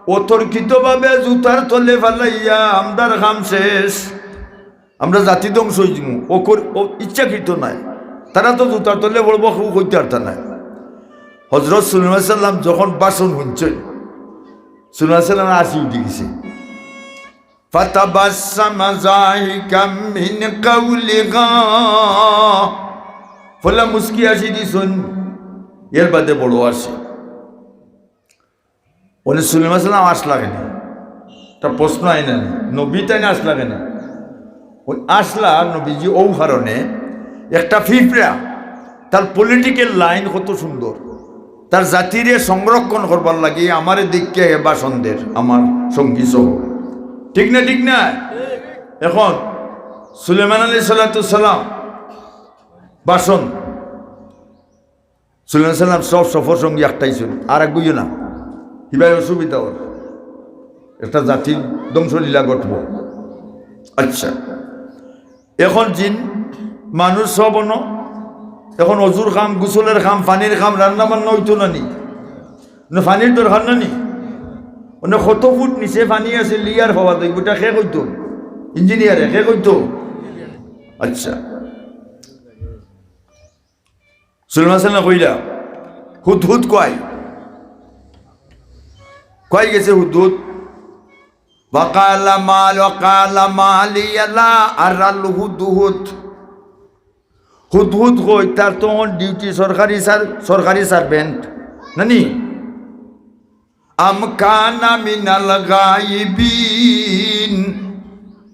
অতর্কিতভাবে জুতার তলে ফালাইয়া আমরার কাম শেষ, আমরা জাতি ধ্বংস অই যিমু। ও কর-, ও ইচ্ছাকৃত নায়, তারা তো জুতার তলে পড়বো, কেউ কইতে পারতা নায়। হজরত সুলাইমান সালাম যখন ভাষণ হুনছইন, সুলাইমান সালাম আশি উঠি গেছে। ফাতাবাসসামা যাহিকাম মিন কাওলিহা। ফলা মুস্কি আশি দিছইন, এর বাদে বড় আশি। অনে সুলাইমান সালাম আসলা কেনে? একটা প্রশ্ন আইনা নি, নবী তাইন আসলা কেনে? ওই আসলা নবীজি ও কারণে, একটা ফিফরা, তার পলিটিক্যাল লাইন কত সুন্দর, তার জাতিরে সংরক্ষণ করবার লাগি আমারে দেখিয়া হে ভাষণ দের, আমার সঙ্গী সহ। ঠিক না, ঠিক না? এখন সুলেমান আলাইহিস সালাতু সালাম ভাষণ, সুলেমান সালাম সব সফর সঙ্গী একটাই ছিল, আর এক গুইও না, হিবাই অসুবিধা ওর, একটা জাতির ধ্বংসলীলা ঘটবো। আচ্ছা, এখন জিন মানুষ সব অনো, এখন অজুর কাম, গোসলের কাম, পানির কাম, রান্না বান্না অইতো না নি? না, পানির দরকার না নি? মানে কত ফুট নিচে পানি আছে, লিয়ার হওয়া তো, ওটা কে কইতো? ইঞ্জিনিয়ারে কে কইতো? আচ্ছা, সুলেমান সালাম কইলা, "হুদহুদ কই? কই গেছে হুদহুদ?" وقال ما وقال ما لي لا أرى الهدهد। হুদহুদ কই, তার তখন ডিউটি সরকারি সার-, সরকারি সার্ভেন্ট, নানি? أم كان من الغائبين।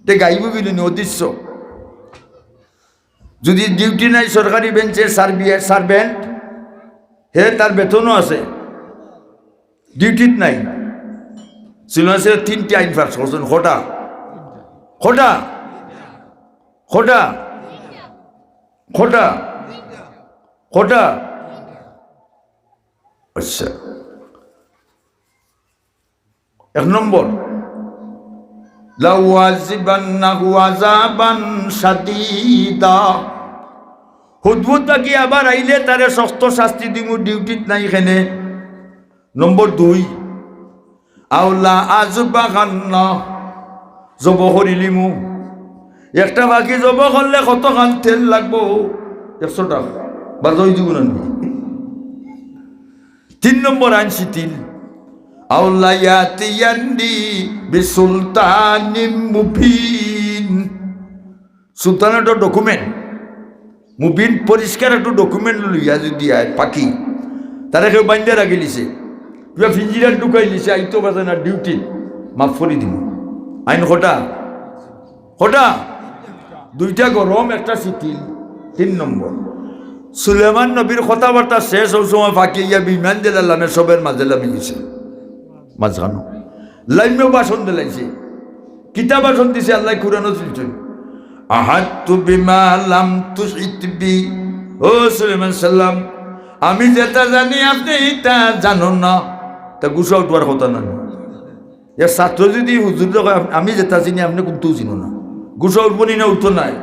তে গাইব বিলিনি অদৃশ্য। যদি ডিউটি নাই সরকারি বেঞ্চে সার্ভে-, সার্ভেন্ট, হে তার বেতনও আছে, ডিউটিত নাই। সুলেমান সাল্লাম তিনটি আইন পাস করছেন। কটা? কটা? কটা? কটা? কটা? আচ্ছা, এক নম্বর, لأعذبنه عذابا شديدا। হুদহুদ পাখি আবার আইলে তারে শক্ত শাস্তি দিমু, ডিউটিত নাই কেনে। নম্বর দুই, أو لأذبحنه, জব করিলিমু। একটা পাখি জব করলে কতখান তেল লাগবো? একশোটা। বাজাই দিব না নি? তিন নম্বর আইন শিথিল, أو ليأتيني بسلطان مبين। সুলতান একটা ডকুমেন্ট, মুবিন পরিষ্কার একটা ডকুমেন্ট লইয়া যদি আয় পাখি, তারে কেউ বাইন্ধা রাখিলিছে, কিবা ফিঞ্জিরাত ঢুকাইলিছে, আইতো পারে না ডিউটি, মাফ করি দিব। আইন কটা? কটা? দুইটা গরম, একটা শিথিল। তিন নম্বর, সুলেমান নবীর কথাবার্তা শেষ অউ সময় পাখি ইয়া বিমান দিলা লামে সবের মাঝে লামি গেছে। মাঝখানো লামিয়া ভাষণ দিলাইছে। কিতা ভাষণ দিছে আল্লায় কুরআনো তুলছইন, أحطت بما لم تحط به। ও সুলেমান সাল্লাম, আমি যেটা জানি আপনি এটা জানো না। তা গুসা উঠবার কথা না। এক ছাত্র যদি হুজুররে কয়, "আপ-, আমি যেটা চিনি, আপনি কুন্তাউ চিনো না", গুসা উঠবো নি না? উঠতো নায়।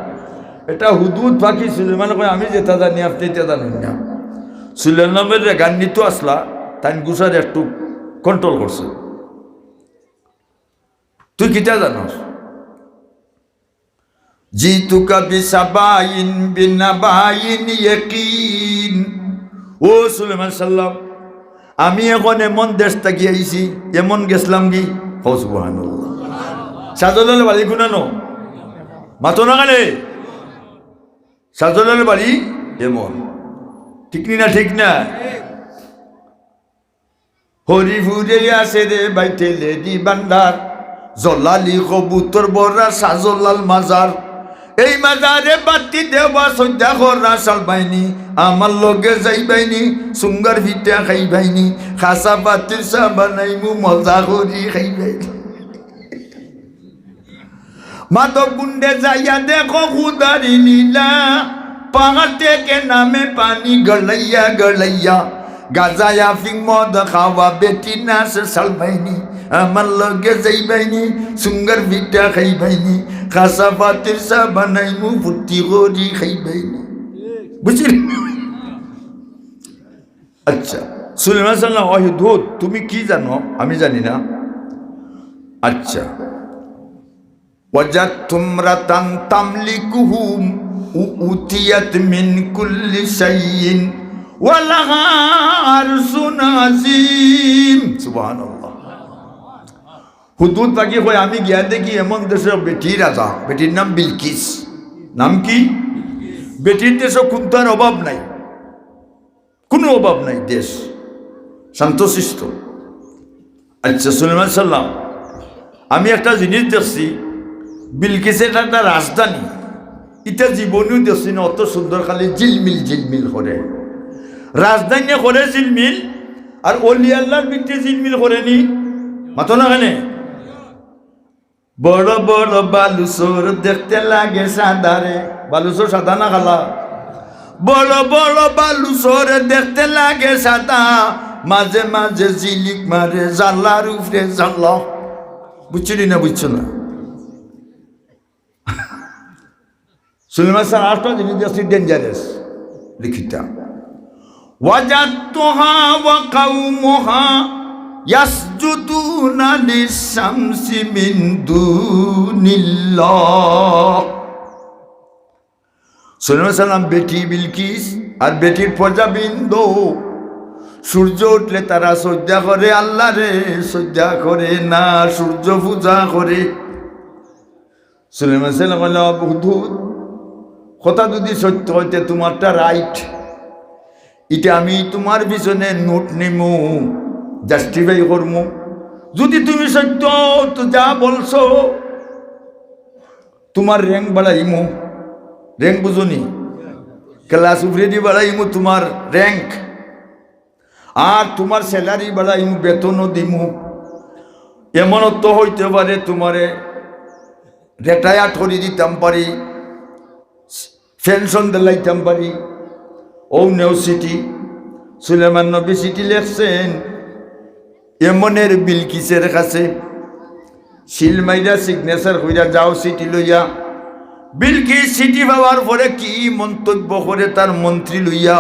এটা হুদহুদ পাখি সুলেমানে কয়, "আমি যেটা জানি, আপনি এটা জানেন না।" সুলেমানর রাগান্বিত আছলা, তাইন গুসারে একটু কন্ট্রোল করছে। তুই কিতা জানোস? جئتك بسبأ بنبأ يقين। ও সুলেমান সাল্লাম, আমি এখন এমন দেশ থাকি আইছি, এমন গেছলাম কি? কও সুবহানাল্লাহ। শাহজালাল বাড়ি কুনানো? মাতো না কেনে? শাহজালাল বাড়ি এমন। ঠিক নি না? ঠিক না? হরিপুরে আছে রে বাইতে লেডি ভান্ডার, জলালি কবুতর বড়া শাহজালাল মাজার। এই মাজারে বাতি দেওয়া সজ্জা করা সালবাইনি, আমার লগে যাইবাইনি, সুঙ্গার ফিটা খাইবাইনি, খাসা পাতির চা বানাইমু মজা করি খাইবাইনি। মাধবকুণ্ডে যাইয়া দেখো খুদারি লীলা, পাহাড় থেকে নামে পানি গড়াইয়া গড়াইয়া, গাজা আফিং মদ খাওয়া বেটি নাচে সালবাইনি, আমার লগে যাইবাইনি, সুঙ্গার ফিটা খাইবাইনি, খাসা পাতির চা বানাইমু ফুর্তি করি খাইবাইনি। বুঝলি? আচ্ছা, সুলেমান সাল্লাম, "ওহে হুদহুদ, তুমি কি জানো? আমি জানি না।" আচ্ছা, وجدت امرأة تملكهم وأوتيت من كل شيء ولها عرش عظيم। সুবহানাল্লাহ। হুদহুদ পাখি কয়, "আমি গিয়া দেখি এমন দেশর বেটি রাজা, বেটির নাম বিলকিস।" নাম কি? বেটির দেশো কুন্তার অভাব নাই। কুনু অভাব নাই, দেশ শান্তশিষ্ট। আচ্ছা, সুলেমান সাল্লাম, আমি একটা জিনিস দেখছি, বিলকিসের একটা রাজধানী, ইটা জীবনেও দেখছি না, অত সুন্দর, খালি ঝিলমিল ঝিলমিল করে। রাজধানী করে ঝিলমিল, আর অলি আল্লাহর ভিতরে ঝিলমিল করে নি, মাতো না কেনে? বড় বড় বালুচর দেখতে লাগে সাদা রে। বালুচর সাদা না কালা? বড় বড় বালুচর দেখতে লাগে সাদা, মাঝে মাঝে ঝিলিক মারে জ্বালার উপরে জ্বালা। বুঝছো নি না বুঝছো না? সুলেমান সাল্লাম আরেকটা জিনিস দেখছি ডেঞ্জারাস, লিখিতা। وجدتها وقومها يسجدون للشمس من دون الله। সুলেমান সাল্লাম বেটি বিলকিস আর বেটির প্রজাবৃন্দ সূর্য উঠলে তারা সইজদা করে, আল্লারে সইজদা করে না, সূর্য পূজা করে। সুলাইমান সালাম কইলা, "হুদহুদ, কথা যুদি সত্য অয় তে তুমারটা রাইট, ইটা আমি তুমার পিছনে নোট নিমু, জাস্টিফাই করমু। যুদি তুমি সত্য অও তো যা বলছো, তুমার র‍্যাংক বাড়াইমু।" র‍্যাংক বুঝো নি? ক্লাস উপরেদি বাড়াইমু তুমার র‍্যাংক। আর তুমার স্যালারি বাড়াইমু, বেতনও দিমু। এমনও তো অইতে পারে তুমারে রিটায়ার্ড করি দিতাম পারি, পেনশন দিলাইতাম পারি। অউ নেও চিঠি। সুলাইমান নবী চিঠি লেখছেন এমনের বিলকিসের কাছে। সিল মাইরা সিগনেচার কইরা যাও চিঠি লইয়া। বিলকিস চিঠি পাওয়ার পরে কি মন্তব্য করে তার মন্ত্রী লইয়া,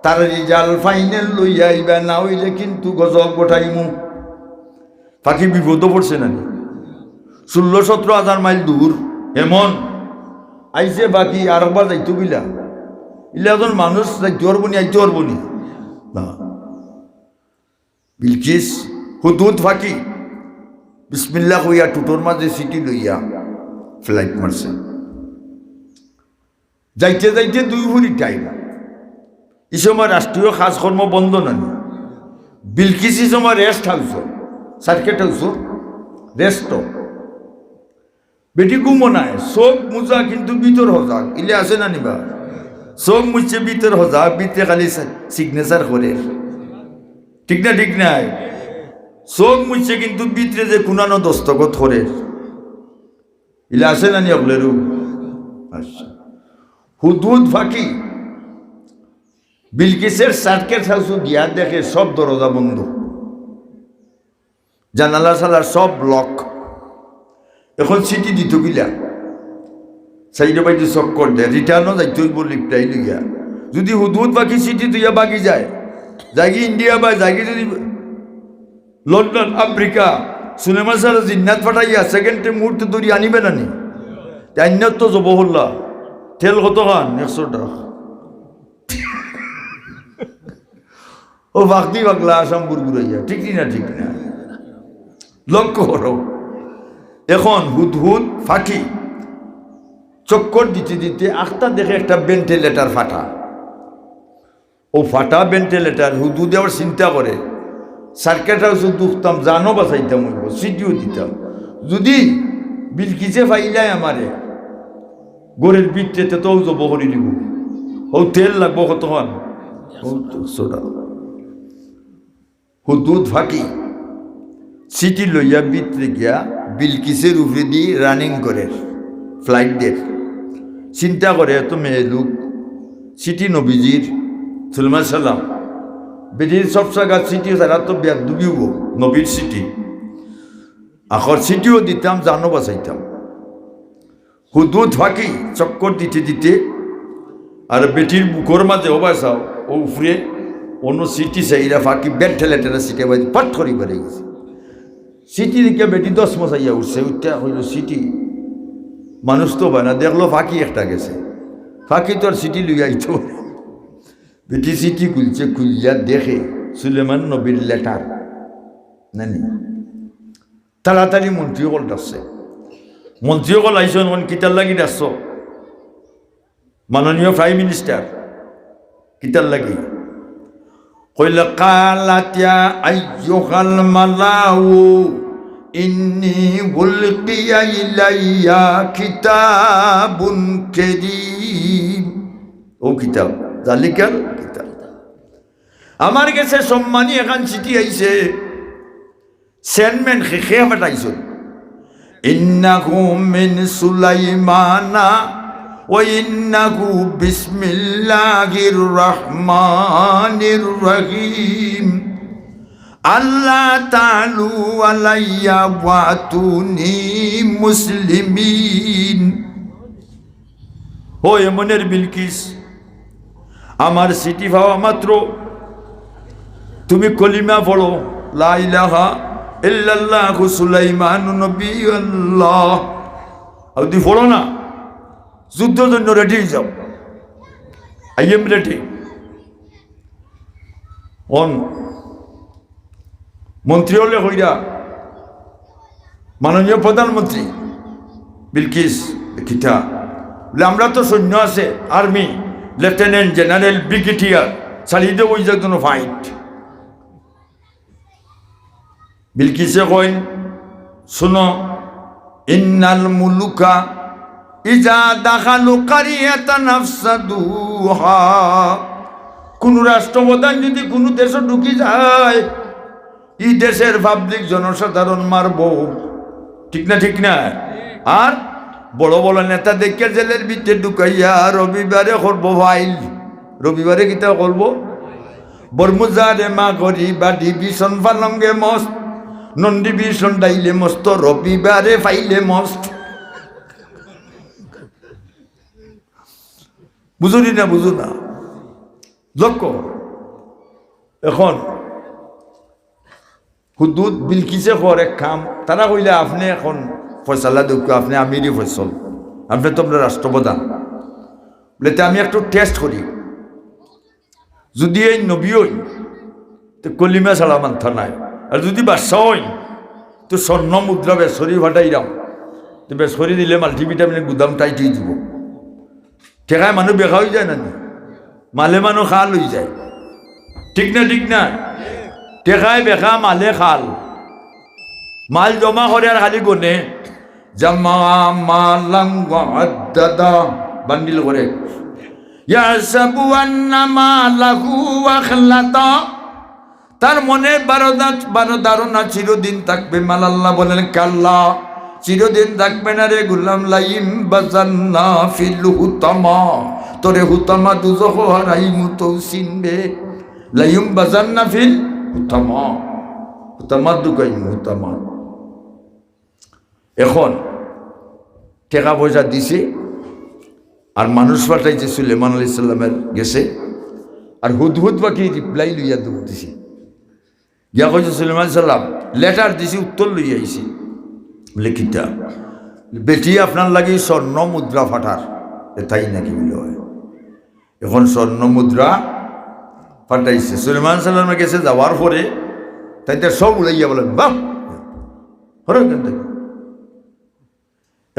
তার রেজাল্ট ফাইনাল লইয়া আইবা, না অইলে কিন্তু গজব ঘটাইমু। ফাকি বিপদো পড়ছে না নি? ষোলো সতেরো হাজার মাইল দূর এমন আইছে, ফাকি আরকবার যাইতো কিলা? ইলা একজন মানুষ যাইতো পারবো নি, আইতো পারবো নি? না। বিলকিস হুদহুদ ফাকি বিসমিল্লাহ কইয়া টুটোর মাঝে চিঠি লইয়া ফ্লাইট মারছে। যাইতে যাইতে দুই ঘড়ি টাইম। ই সময় রাষ্ট্রীয় কাজকর্ম বন্ধ নানি। বিলকিস ই সময় rest house, circuit house, rest. বেটি ঘুমো নাই, চোখ মুজা কিন্তু ভিতর হজাগ। ইলে আছে না নিবা? চোখ মুজছে ভিতর হজাগ, ভিতরে খালি সি-, সিগনেচার করে। ঠিক না, ঠিক নাই? চোখ মুজছে কিন্তু ভিতরে যে কুনানো দস্তখত করে। ইলে আছে না নি অকলেরও? আচ্ছা। হুদহুদ ফাকি বিলকিসের সার্কিট হাউসো গিয়া দেখে সব দরজা বন্ধ, জানালা সালা সব লক। এখন চিঠি দিতো কিলা? সাইডে বাইডে চক্কর দেয়, রিটার্নও যাইতে অইবো রিপ্লাই লইয়া। যুদি হুদহুদ ফাকি চিঠি দিয়া ভাগি যায়, যায়গি ইন্ডিয়া বা যায়গি যুদি লন্ডন, আমেরিকা, সুলেমান সাহেব জিন্নাত পাঠাইয়া সেকেন্ডে মুহূর্তে ধরি আনিবে না নি? তে আইন্নাত তো জব করলা, তেল কত খান? একশো টাকা। ও বাগদি বাগলা আসাম বুরবুরাইয়া, ঠিক নি না? ঠিক না? লক্ষ্য করো, এখন হুদহুদ ফাকি চক্কর দিতে দিতে আখতা দেখে একটা ভেন্টিলেটর ফাটা। ও ফাটা ভেন্টিলেটর, হুদহুদে আবার চিন্তা করে, সার্কিট হাউসো ঢুকতাম, জানও বাঁচাইতাম অইবো, চিঠিও দিতাম। যুদি বিলকিসে পাইলায় আমারে, ঘরের ভিতরে তে তো জব করি দিবো। ও তেল লাগবো কতখান? ও তো সোডা। হুদহুদ ফাকি চিঠি লইয়া ভিতরে গিয়া বিলকিসের উপরেদি রানিং করের, ফ্লাইট দের। চিন্তা করে, এত মেয়ে লোক, চিঠি নবীজির, সুলেমান সালাম, বেটির সব জাগা চিঠি ছাড়া তো বেয়াদবি অইবো, নবীর চিঠি। আখর চিঠিও দিতাম, জানও বাঁচাইতাম। হুদহুদ ফাকি চক্কর দিতে দিতে আর বেটির বুকর মাঝে, ও বাসাও, ও উপরে অন্য চিঠি চাইরা ফাকি ভেন্টিলেটরর চিঠি বাজি ফট করি বেড়ে গেছে। চিঠি দেখিয়া বেটি দশ মশাইয়া উঠছে, উঠিয়া কইল, "চিঠি, মানুষ তো পায় না, দেখলো ফাকি একটা গেছে, ফাকি তো আর চিঠি লইয়া আইতো পারে।" বেটি চিঠি খুলছে, খুলিয়া দেখে সুলেমান নবীর লেটার। নানি? তাড়াতাড়ি মন্ত্রী অকল ডাকছে। মন্ত্রী অকল আইসন, অখন কিতার লাগি ডাকছো? মাননীয় প্রাইম মিনিস্টার, কিতার লাগি? কইলা, "قالت يا أيها الملأ إني ألقي إلي كتاب كريم।" ও কিতাব, ذلك الكتاب। আমার গেছে সম্মানী এখান চিঠি আইছে। চেয়ারম্যান খে-, খে পাঠাইছইন। "إنه من سليمان وإنه بسم الله الرحمن الرحيم। ألا تعلوا علي وأتوني مسلمين।" ও এমনের বিলকিস, আমার চিঠি পাওয়া মাত্র তুমি কলিমা পড়ো, লা ইলাহা ইল্লাল্লাহু সুলাইমানু নবিয়ুল্লাহ। আর যদি পড়ো না, যুদ্ধর জন্য রেডি হয়ে যাও। I am ready। অন মন্ত্রী অকলে কইরা, "মাননীয় প্রধানমন্ত্রী, বিলকিস, কিতা?" বলে, "আমরা তো সৈন্য আছে, আর্মি, লেফটেন্যান্ট জেনারেল, ব্রিগেডিয়ার, ছাড়ি দেও ওই যে কোনো ফাইট।" বিলকিসে কইন, "শুনো, ইন্নাল মুলুকা ইজা দাখালু কারিয়াতান আফসাদুহা।" কুনু রাষ্ট্রপ্রধান যদি কুনু দেশো ঢুকি যায়, ই দেশের পাবলিক জনসাধারণ মারবো, ঠিক না? ঠিক না? আর বড় বড় নেতা দেখিয়া জেলের ভিতরে ঢুকাইয়া রবিবারে করবো ফাইল। রবিবারে কিতা করবো? বরমুজারে মা গরিবা ডিভিশন ফালঙ্গে মস্ত, নন ডিভিশন ডাইলে মস্ত, রবিবারে ফাইলে মস্ত। বুঝুনি না, বুঝু না। লক্ষ্য করো। এখন হুদুদ বিলকিসে কর এক কাম, তারা কইলে, "আপনে এখন ফয়সালা দেউক্কা, আপনে আমিরে ফয়সল, আপনে তো আমরার রাষ্ট্রপ্রধান।" বলে, "তে আমি একটু টেস্ট করি, যুদি এই নবী অইন, তে কলিমা ছাড়া মানতা নায়, আর যুদি বাদশা অইন, তো স্বর্ণ মুদ্রা বেশ করি ফাটাইরাম, তো বেশ করি দিলে মাল্টিভিটামিনের গুদাম টাইট অই যিবো।" টেকায় মানুষ বেকা অই যায় না নি? মালে মানুষ খাল অই যায়। ঠিক না, ঠিক না? টেকায় বেকা, মালে খাল। মাল জমা করে আর খালি গনে। জামা মালান ওয়া আদ্দাদা, বান্ডিল করে। ইয়াহসাবু আন্না মালাহু আখলাদা। তার মনে বারো দা-, বারো ধারণা চিরদিন থাকবে। মাল আল্লাহ বলেন, "কাল্লা, চিরদিন থাকবে না রে গোলাম, লাইম বাজান্না ফিল হুতামা, তোরে হুতামা দুজখ হারাইমু তো চিনবে।" লাইম বাজান্না ফিল হুতামা, হুতামা ঢুকাইমু, হুতামা। এখন টেকা পয়সা দিছে, আর মানুষ পাঠাইছে সুলেমান আলাইহিস সালামের গেছে, আর হুদহুদ পাখি রিপ্লাই লইয়া দৌড় দিছে। গিয়া কইছে, "সুলেমান সালাম, লেটার দিছি, উত্তর লইয়া আইছি।" বলে, "কিতা?" "বেটি আপনার লাগি স্বর্ণ মুদ্রা ফাটার।" "এ তাই নাকি?" বলে, "অয়।" এখন স্বর্ণ মুদ্রা ফাটাইছে। সুলেমান সালামের গেছে যাওয়ার পরে তাইন তে সব উড়াইয়া বলে, "বাহ, হরো এখান থেকে।"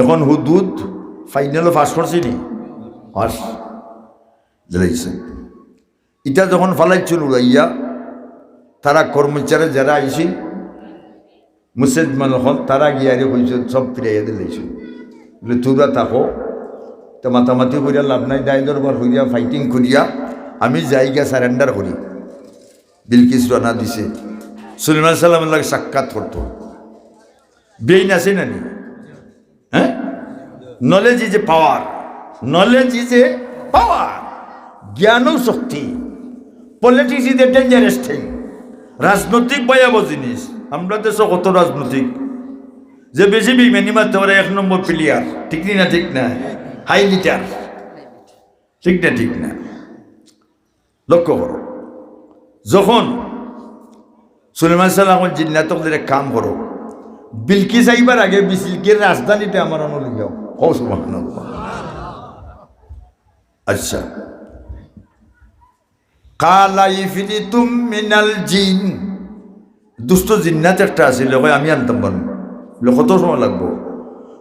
এখন হুদহুদ ফাইনালো পাস করছে নি? পাস। দিলাইছে। ইটা যখন ফালাইছইন উড়াইয়া, তারা কর্মচারী যারা আইছিল, মুসলমান অকল, তারা গিয়া আরে কইছইন, সব ফিরাইয়া দিলাইছইন। বলে, "তোরা থাকো, তো মাতামাতি করিয়া লাভ নাই, দায় দরবার করিয়া, ফাইটিং করিয়া, আমি যাইগিয়া সারেন্ডার করি।" বিলকিস রওনা দিছে। সুলেমান সালামের লগে সাক্ষাৎ করতো। বেইন আছে না নি? হ্যাঁ? Knowledge is a power. Knowledge is a power. জ্ঞানও শক্তি। Politics is a dangerous thing. রাজনৈতিক ভয়াবহ জিনিস। আমরা দেশো কত রাজনৈতিক, যে বেশি বেইমানি মারতে পারে এক নম্বর প্লেয়ার। ঠিক নি না? ঠিক না? Hi leader. ঠিক না? ঠিক না? লক্ষ্য করো, যখন সুলেমান সালাম জিন্নাত অকলরে কাম করো, বিলকিস আইবার আগে বিলকিসর রাজধানীটা আমার অনো লইয়াও। কও সুবহানাল্লাহ। আচ্ছা, কালা ইফরিতুম মিনাল জিন, দুষ্ট জিন্নাত একটা আছিল, কয়, "আমি আনতাম পারমু।" বলে, "কত সময় লাগবো?"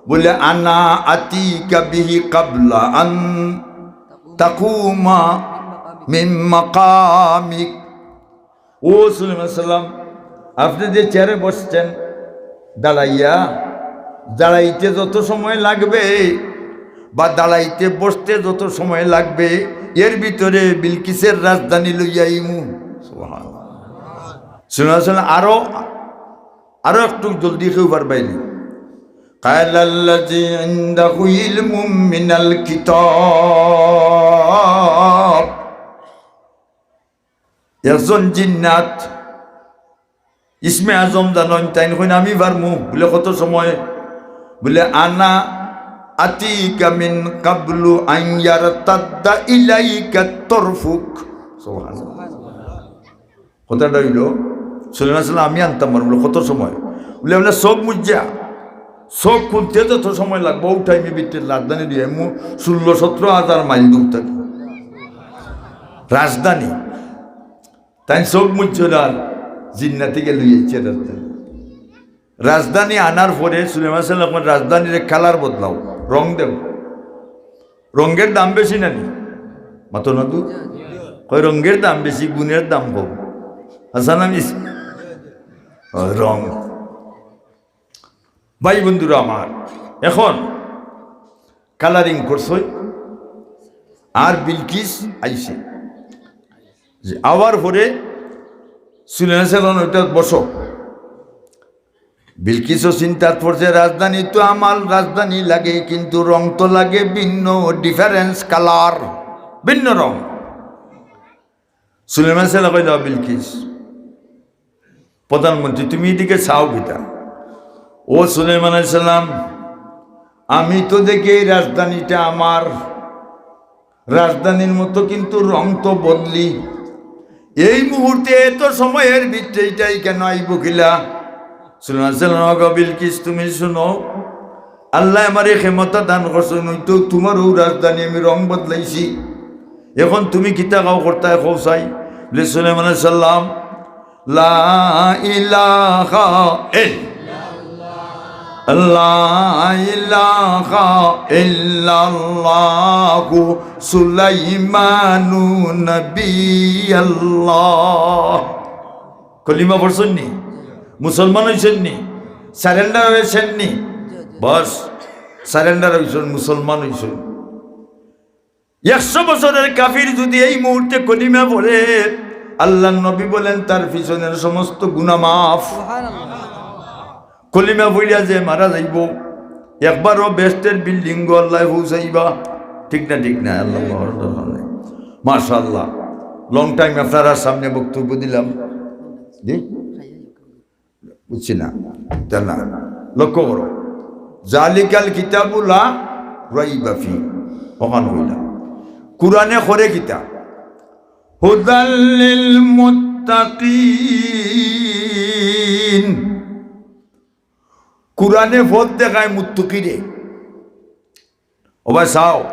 বলে, "আনা আতিকা বিহি কাবলা আন তাকুমা মিন মাকামিক।" ও সুলেমান সালাম, আপনি যে চেয়ারে বসছেন, দাঁড়াইয়া, দাঁড়াইতে যত সময় লাগবে বা দাঁড়াইতে বসতে যত সময় লাগবে, এর ভিতরে বিলকিসর রাজধানী লইয়া আইমু। সুবহানাল্লাহ। সুলেমান সালাম আরো, আরো একটু জলদি কেউ পারবাইনি। কালাল্লাযী ইনদাহু ইলমুম মিনাল কিতাব। একজন জিন্নাত, ইসমে আজম জানইন, তাইন কইন, "আমি পারমু।" বলে, "কত সময়?" বলে, "আনা আতিকা মিন কাবলু আন ইয়ারতাদ্দা ইলাইকা তরফুক।" সুবহানাল্লাহ। কথাটা অইলো, সুলেমান সালাম, "আমি আনতাম পারমু।" বলে, "কত সময়?" বলে, "আমরা চোখ মুজিয়া, চোখ খুলতে যত সময় লাগবো, ও টাইমে ভিতরে রাজধানী দিয়া আইমু ষোলো সতেরো হাজার মাইল দূর থাকি।" রাজধানী। তাইন চউখ মুজছইন আর জিন্নাতে গিয়া লইয়া আইছে রাজধানী। রাজধানী আনার পরে সুলাইমান সাল্লাম কইন, "রাজধানীর কালার বদলাও, রং দেও।" রঙের দাম বেশি না নি? মাতো না তো? কয়, "রঙের দাম বেশি, গুণের দাম কম।" হাছা না মিছা? অয়, রং। ভাই বন্ধুরা আমার, এখন কালারিং করছইন, আর বিলকিস আইছে। যে আওয়ার পরে সুলাইমান সাল্লাম, "ওটা বসো।" বিলকিসও চিন্তাত পড়ছে, "রাজধানী তো আমার রাজধানী লাগে, কিন্তু রং তো লাগে ভিন্ন, ডিফারেন্স কালার, ভিন্ন রং।" সুলাইমান সাল্লাম কইলা, "বিলকিস, প্রধানমন্ত্রী, তুমি এদিকে চাও কিতা?" "ও সুলাইমান আলাইহিস সালাম, আমি তো দেখি এই রাজধানীটা আমার, রাজধানীর মতো কিন্তু রং তো বদলি। এই মুহূর্তে এত সময়ের ভিতরে এইটাই কেন আইব কিলা?" সুলাইমান সাল্লাম, "ওগো বিলকিস, তুমি শুনো, আল্লায় আমারে ক্ষমতা দান করছইন, অইতো তুমারও রাজধানী আমি রং বদলাইছি। এখন তুমি কিতা কাও করতায় কও চাই?" বলে সুলাইমান আলাইহিস সালাম, "লা ইলাহা ইল-, লা ইলাহা ইল্লাল্লাহু সুলাইমানু নবিয়াল্লাহ।" কলিমা পড়ছইন নি? মুসলমান অইছইন নি? সারেন্ডার অইছইন নি? বস, সারেন্ডার অইছইন, মুসলমান অইছইন। একশো বছরের কাফির যদি এই মুহূর্তে কলিমা পড়ে, আল্লাহর নবী বলেন, তার পিছনের সমস্ত গুনাহ মাফ। কলিমা পড়িয়া যে মারা যাইব, একবারও বেহেশতের বিল্ডিংও আল্লায় পৌঁছাইবা। ঠিক না, ঠিক না? আল্লাহ, মাশাআল্লাহ, লং টাইম আপনারার সামনে বক্তব্য দিলাম। জি? বুঝছি না, তা না, লক্ষ্য করো, "জালিকাল কিতাবু লা রাইবা ফি", অখান অইলা। কুরআনে করে কিতা? "হুদাল লিল মুত্তাকিন", কুরআনে পথ দেখায় মুত্তাকিরে। ও ভাই চাও,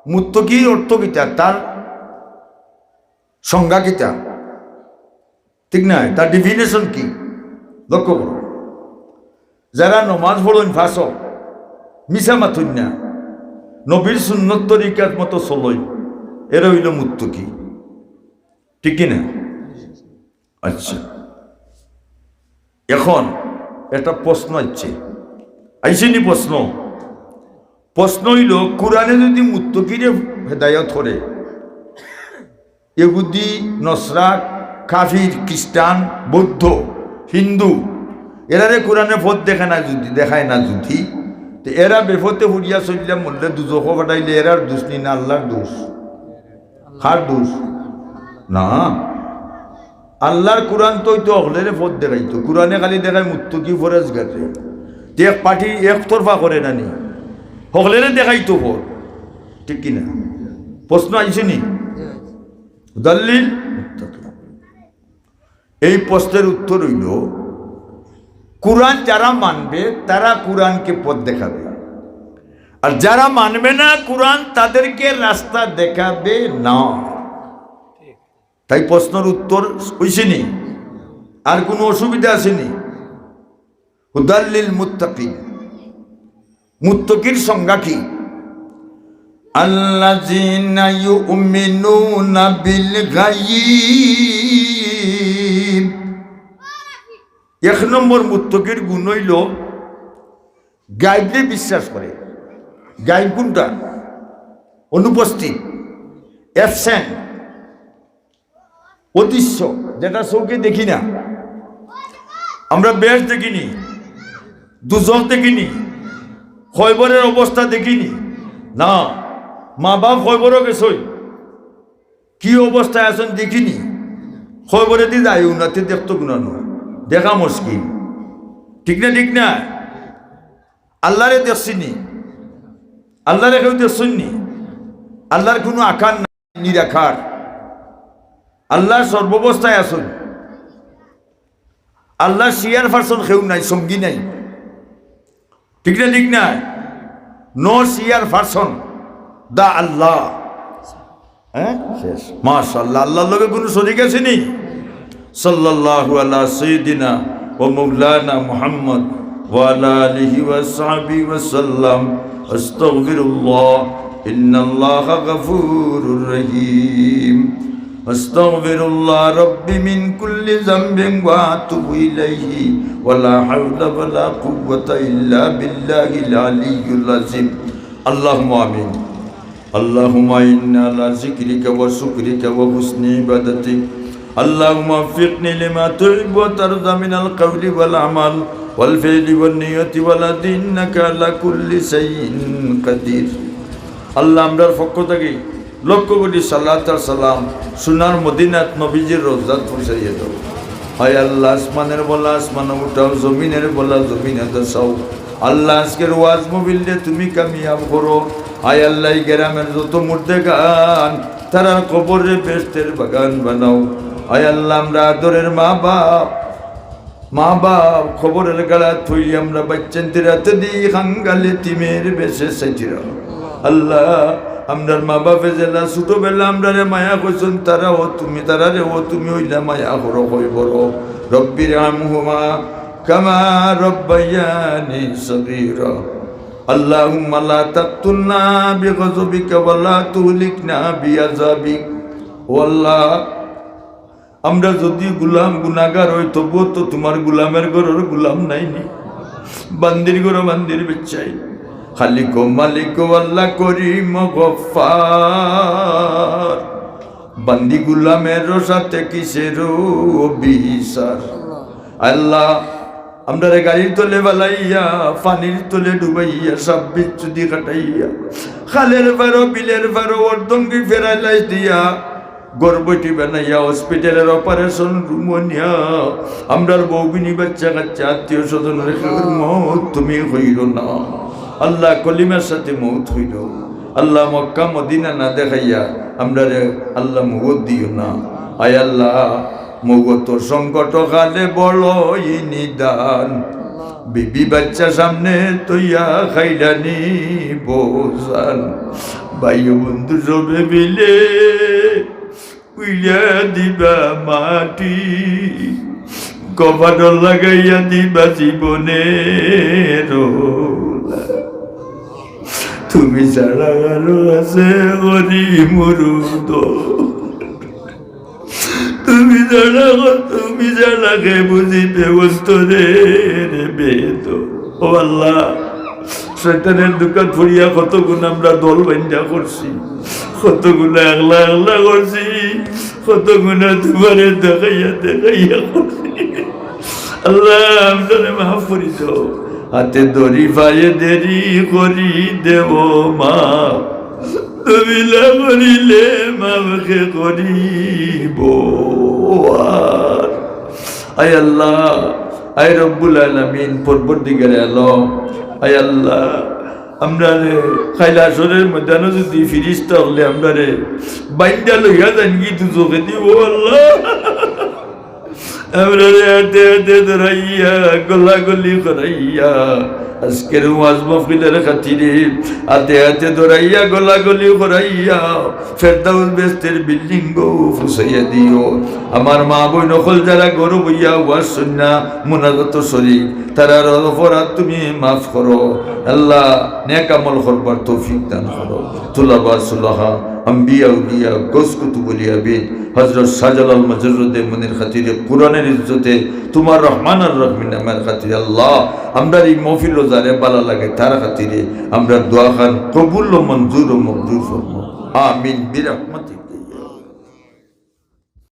মুত্তাকির অর্থ কিতা, তার সংজ্ঞা কিতা? ঠিক না? তার ডেফিনেশন কি? লক্ষ্য করো, যারা নমাজ পড়ইন পাঁচ ওয়াক্ত, মিছা মাতইন না, নবীর সুন্নত তরিকার মতো চলইন, এরা অইলো মুত্তাকি। ঠিক কি না? আচ্ছা, এখন একটা প্রশ্ন আইছে, আইছে নি প্রশ্ন? প্রশ্ন অইলো, কুরআনে যদি মুত্তাকিরে হেদায়ত করে, ইহুদি, নসরা, কাফির, খ্রিস্টান, বৌদ্ধ, হিন্দু, এরারে কুরআনে পথ দেখে না যদি, দেখায় না যদি, তে এরা বেপথে পড়িয়া চলিয়া মরলে, দুজখো পাঠাইলে এরার দোষ নি না আল্লাহর দোষ? কার দোষ? না, আল্লাহর কুরআন তো অইতো হকলরে পথ দেখাইতো। কুরআনে খালি দেখায় মুত্তাকি পরহেজগাররে। তে এক পার্টি একতরফা করে না নি? হকলরে দেখাইতো পথ। ঠিক কি না? প্রশ্ন আইছে নি? হুদাল লিল মুত্তাকিন। এই প্রশ্নের উত্তর অইলো, কুরআন যারা মানবে, তারা কুরআনকে পথ দেখাবে, আর যারা মানবে না কুরআন, তাদেরকে রাস্তা দেখাবে না। তাই প্রশ্নের উত্তর অইছে নি? আর কোনো অসুবিধা আছে নি? হুদাল লিল মুত্তাকিন। মুত্তাকির সংজ্ঞা কি? আল্লাযীনা ইউমিনুনা বিল গায়ব। এক নম্বর মুত্তাকির গুণ অইলো গায়বরে বিশ্বাস করে। গায়ব কোনটা? অনুপস্থিত, অ্যাবসেন্ট, অদৃশ্য, যেটা চউখে দেখি না। আমরা বেহেশত দেখিনি, দুজখ দেখিনি, কয়বরর অবস্থা দেখিনি। না, মা-বাপ কয়বরো গেছইন, কি অবস্থায় আছইন দেখিনি। কয়বরেদি যাইও না, তে দেখতো কুনানো, দেখা মুশকিল। ঠিক না, ঠিক না? আল্লাহরে দেখছি নি? আল্লাহরে কেউ দেখছইন নি? আল্লাহর কোনো আকার নাই, নিরাকার। আল্লাহ সর্বাবস্থায় আছইন। আল্লাহর চেয়ার পারসন কেউ নাই, সঙ্গী নাই। ঠিক না, ঠিক না? No chair person, the Allah। হ্যাঁ, শেষ। মাশাআল্লাহ, আল্লাহর লগে কোনো শরিক আছে নি? صلى الله على سيدنا ومولانا محمد وعلى آله وصحبه وسلم. أستغفر الله، إن الله غفور رحيم. أستغفر الله ربي من كل ذنب وأتوب إليه، ولا حول ولا قوة إلا بالله العلي العظيم. اللهم آمين. اللهم إنا على ذكرك وشكرك وحسن عبادتك. اللهم وفقني لما تحب وترضى من القول والعمل والفعل والنية والهدي إنك على كل شيء قدير. আল্লাহ, আমরার পক্ষ থাকি লক্ষ কোটি সালাত আর সালাম সোনার মদিনাত নবীজির রওজাত পৌঁছাইয়া দাও। হায় আল্লাহ, আসমানের বালা আসমানো উঠাও, জমিনের বালা জমিনো দেশাও। আল্লাহ, আজকের ওয়াজ মাহফিলরে তুমি কামিয়াব করো। হায় আল্লাহ, এই গ্রামের যত মুর্দেগান, তারার কবররে বেহেশতের বাগান বানাও। হায় আল্লাহ, আমরার আদরের মা বাপ, মা বাপ কবরের গাড়াত থইয়া আমরা বাইচ্চাইন্তরে আতে দি কাঙ্গাল এতিমের বেশে চাইছিরাম। আল্লাহ, আমরার মা বাপে যেলা ছোটবেলা আমরারে মায়া করছইন, তারাও তুমি, তারারেও তুমি অইলা মায়া করো, কই বড়। رب ارحمهما كما ربياني صغيرا. اللهم لا تقتلنا بغضبك ولا تهلكنا بعذابك. ও আল্লাহ, আমরা যুদি গুলাম গুনাগার অই, তবুও তো তুমার গুলামের ঘরর গুলাম নায়নি, বান্দির ঘরর বান্দির বাইচ্চাইন। খালিক ও মালিক ও আল্লাহ করিম ও গফফার, বান্দি গুলামের সাথে কিসের বিচার? আল্লাহ, আমরারে গাড়ির তলে ফালাইয়া, পানির তলে ডুবাইয়া, সাপ বিচ্ছুদি কাটাইয়া, খালের পারো, বিলের পারো, অর্ধঙ্গি প্যারালাইজ দিয়া, ঘর বটি বানাইয়া, হসপিটালের অপারেশন রুমো নিয়া, আমরার বউগিনি, বাইচ্চা কাইচ্চা, আত্মীয় স্বজনর কেউর মউত তুমি কইরো না। আল্লাহ, কলিমার সাথে মউত কইরো। আল্লাহ, মক্কা মদিনা না দেখাইয়া আমরারে আল্লাহ মউত দিও না। আয় আল্লাহ, মউতর সংকট কালে বড়ই নিদান। বিবি বাইচ্চা সামনে থইয়া খাইলানি বউজান। ভাই ও বন্ধু সবে মিলে উড়াইয়া দিবা মাটি, কফন লাগাইয়া দিবা জীবনের ওলা। তুমি ছাড়া কারো আছে করি মুরুদ। তুমি ছাড়া, তুমি ছাড়া কে বুঝিবে অন্তরের বেদনা। ও আল্লাহ, শয়তানের দোকাত পড়িয়া কতগুনা আমরা দল বান্ধা করছি, কতগুনা একলা একলা করছি, কতগুনা তুমারে দেখাইয়া দেখাইয়া করছি। আল্লাহ, আমরারে মাফ করি দেও। হাতে ধরি পায়ে দেরি করি দেও মা, তুমি না করিলে মাফ কে করিব আর? আয় আল্লাহ, আয় রব্বুল আলামিন, পরবর্তীকারে আলম, আয় আল্লাহ, আমরারে কাইল হাশরের ময়দানো যুদি ফিরিস্তা অকলে আমরারে বাইন্ধা লইয়া যাইনগি দুজখে দিব আল্লাহ। আমরারে হাতে হাতে ধরাইয়া, গলাগলি করাইয়া, আজকের ওয়াজ মাহফিলের খাতিরে হাতে হাতে ধরাইয়া, গলাগলি করাইয়া, ফেরদাউস বেহেশতের বিল্ডিংও পৌঁছাইয়া দিও। আমার মা বইন অকল যারা ঘরো বইয়া ওয়াজ শুনিয়া মুনাজাতো শরিক, তারার অপরাধ তুমি মাফ করো। আল্লাহ, নেক আমল করবার তৌফিক দান করো। তুলাবা সুলাহা, আম্বিয়া উলিয়া, গৌস কুতুব উলিয়া বিন হযরত শাহজালাল মুজাররদে মুনির খাতিরে, কোরআনের ইজ্জতে, তুমার রহমান আর রহিম নামের খাতিরে আল্লাহ, আমরার ই মাহফিলো যারে ভালা লাগে তার খাতিরে আমরার দোয়াখান কবুল ও মঞ্জুর ও মকবুল ফরমাও। আমিন বিরহমাতিকা।